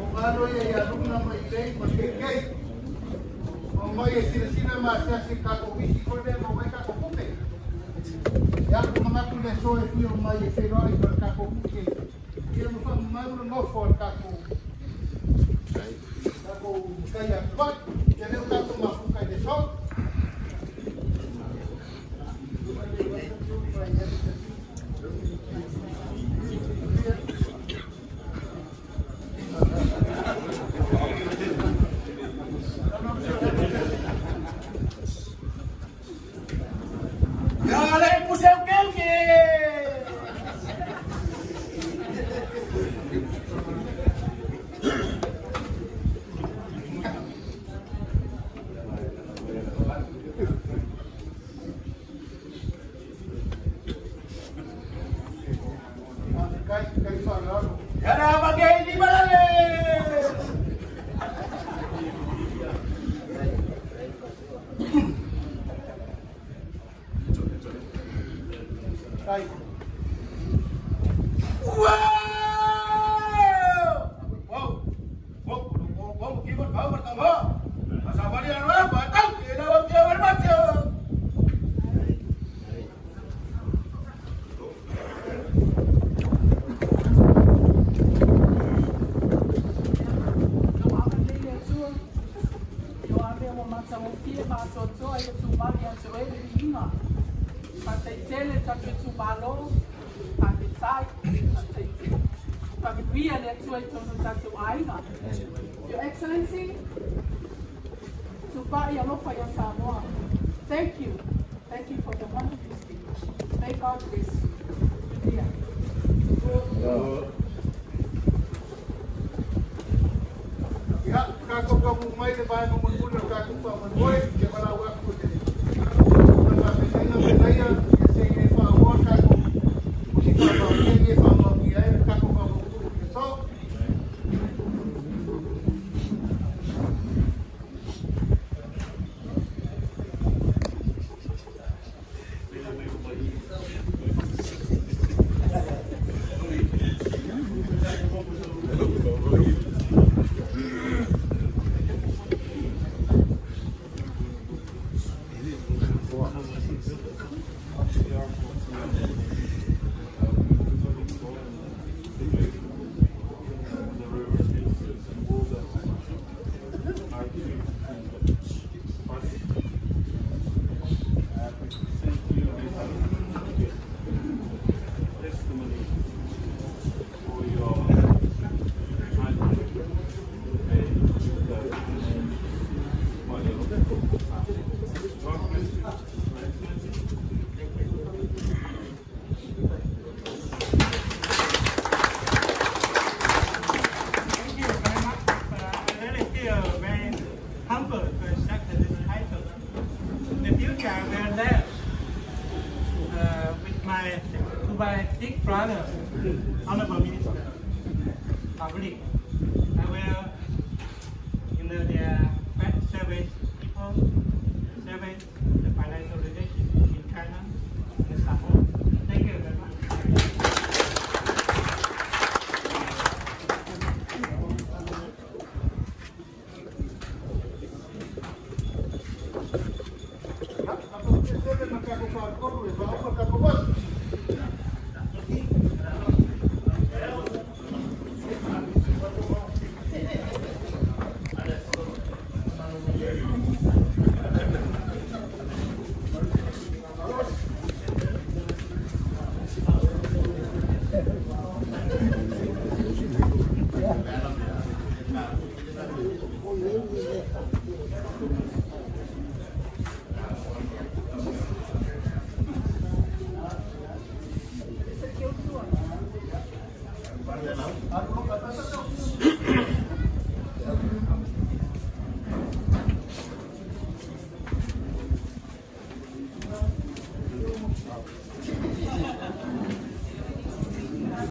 O ano ia ia luna mai lei ma ke ke. O mai e sina sina ma se se tatou wisi ko le mo mai tatou pupe. Ia ko mangatu le so e fio mai e whenua i ko tatou pupe. Ia mo fa mau no nofo tatou tatou kai a pai. Ia leo tatou mafuka i le so. Ia le puseu keuke. Kai kai whanau. Ia na wake ni malale. Kai. Wow! Wow! Wow! Wow! Kibo kau bertambah. Asawari arwah batang kena waktu berbaca. Your Excellency, Tupai Alofa ia Samoa. Thank you. Thank you for the wonderful speech. May God bless you. Yeah. Ia, kako ka mu mai le vaenga mo muli o kako pa mo ia malau aku te. Na whawhenga me leia, ia se i e whaoa kako, usi whaoa ke e whaoa ki ai, kako pa mo muli ke so. father, Honorable Minister Pavlik, I will, the service people, service the financial relation in China and Samoa. Thank you very much.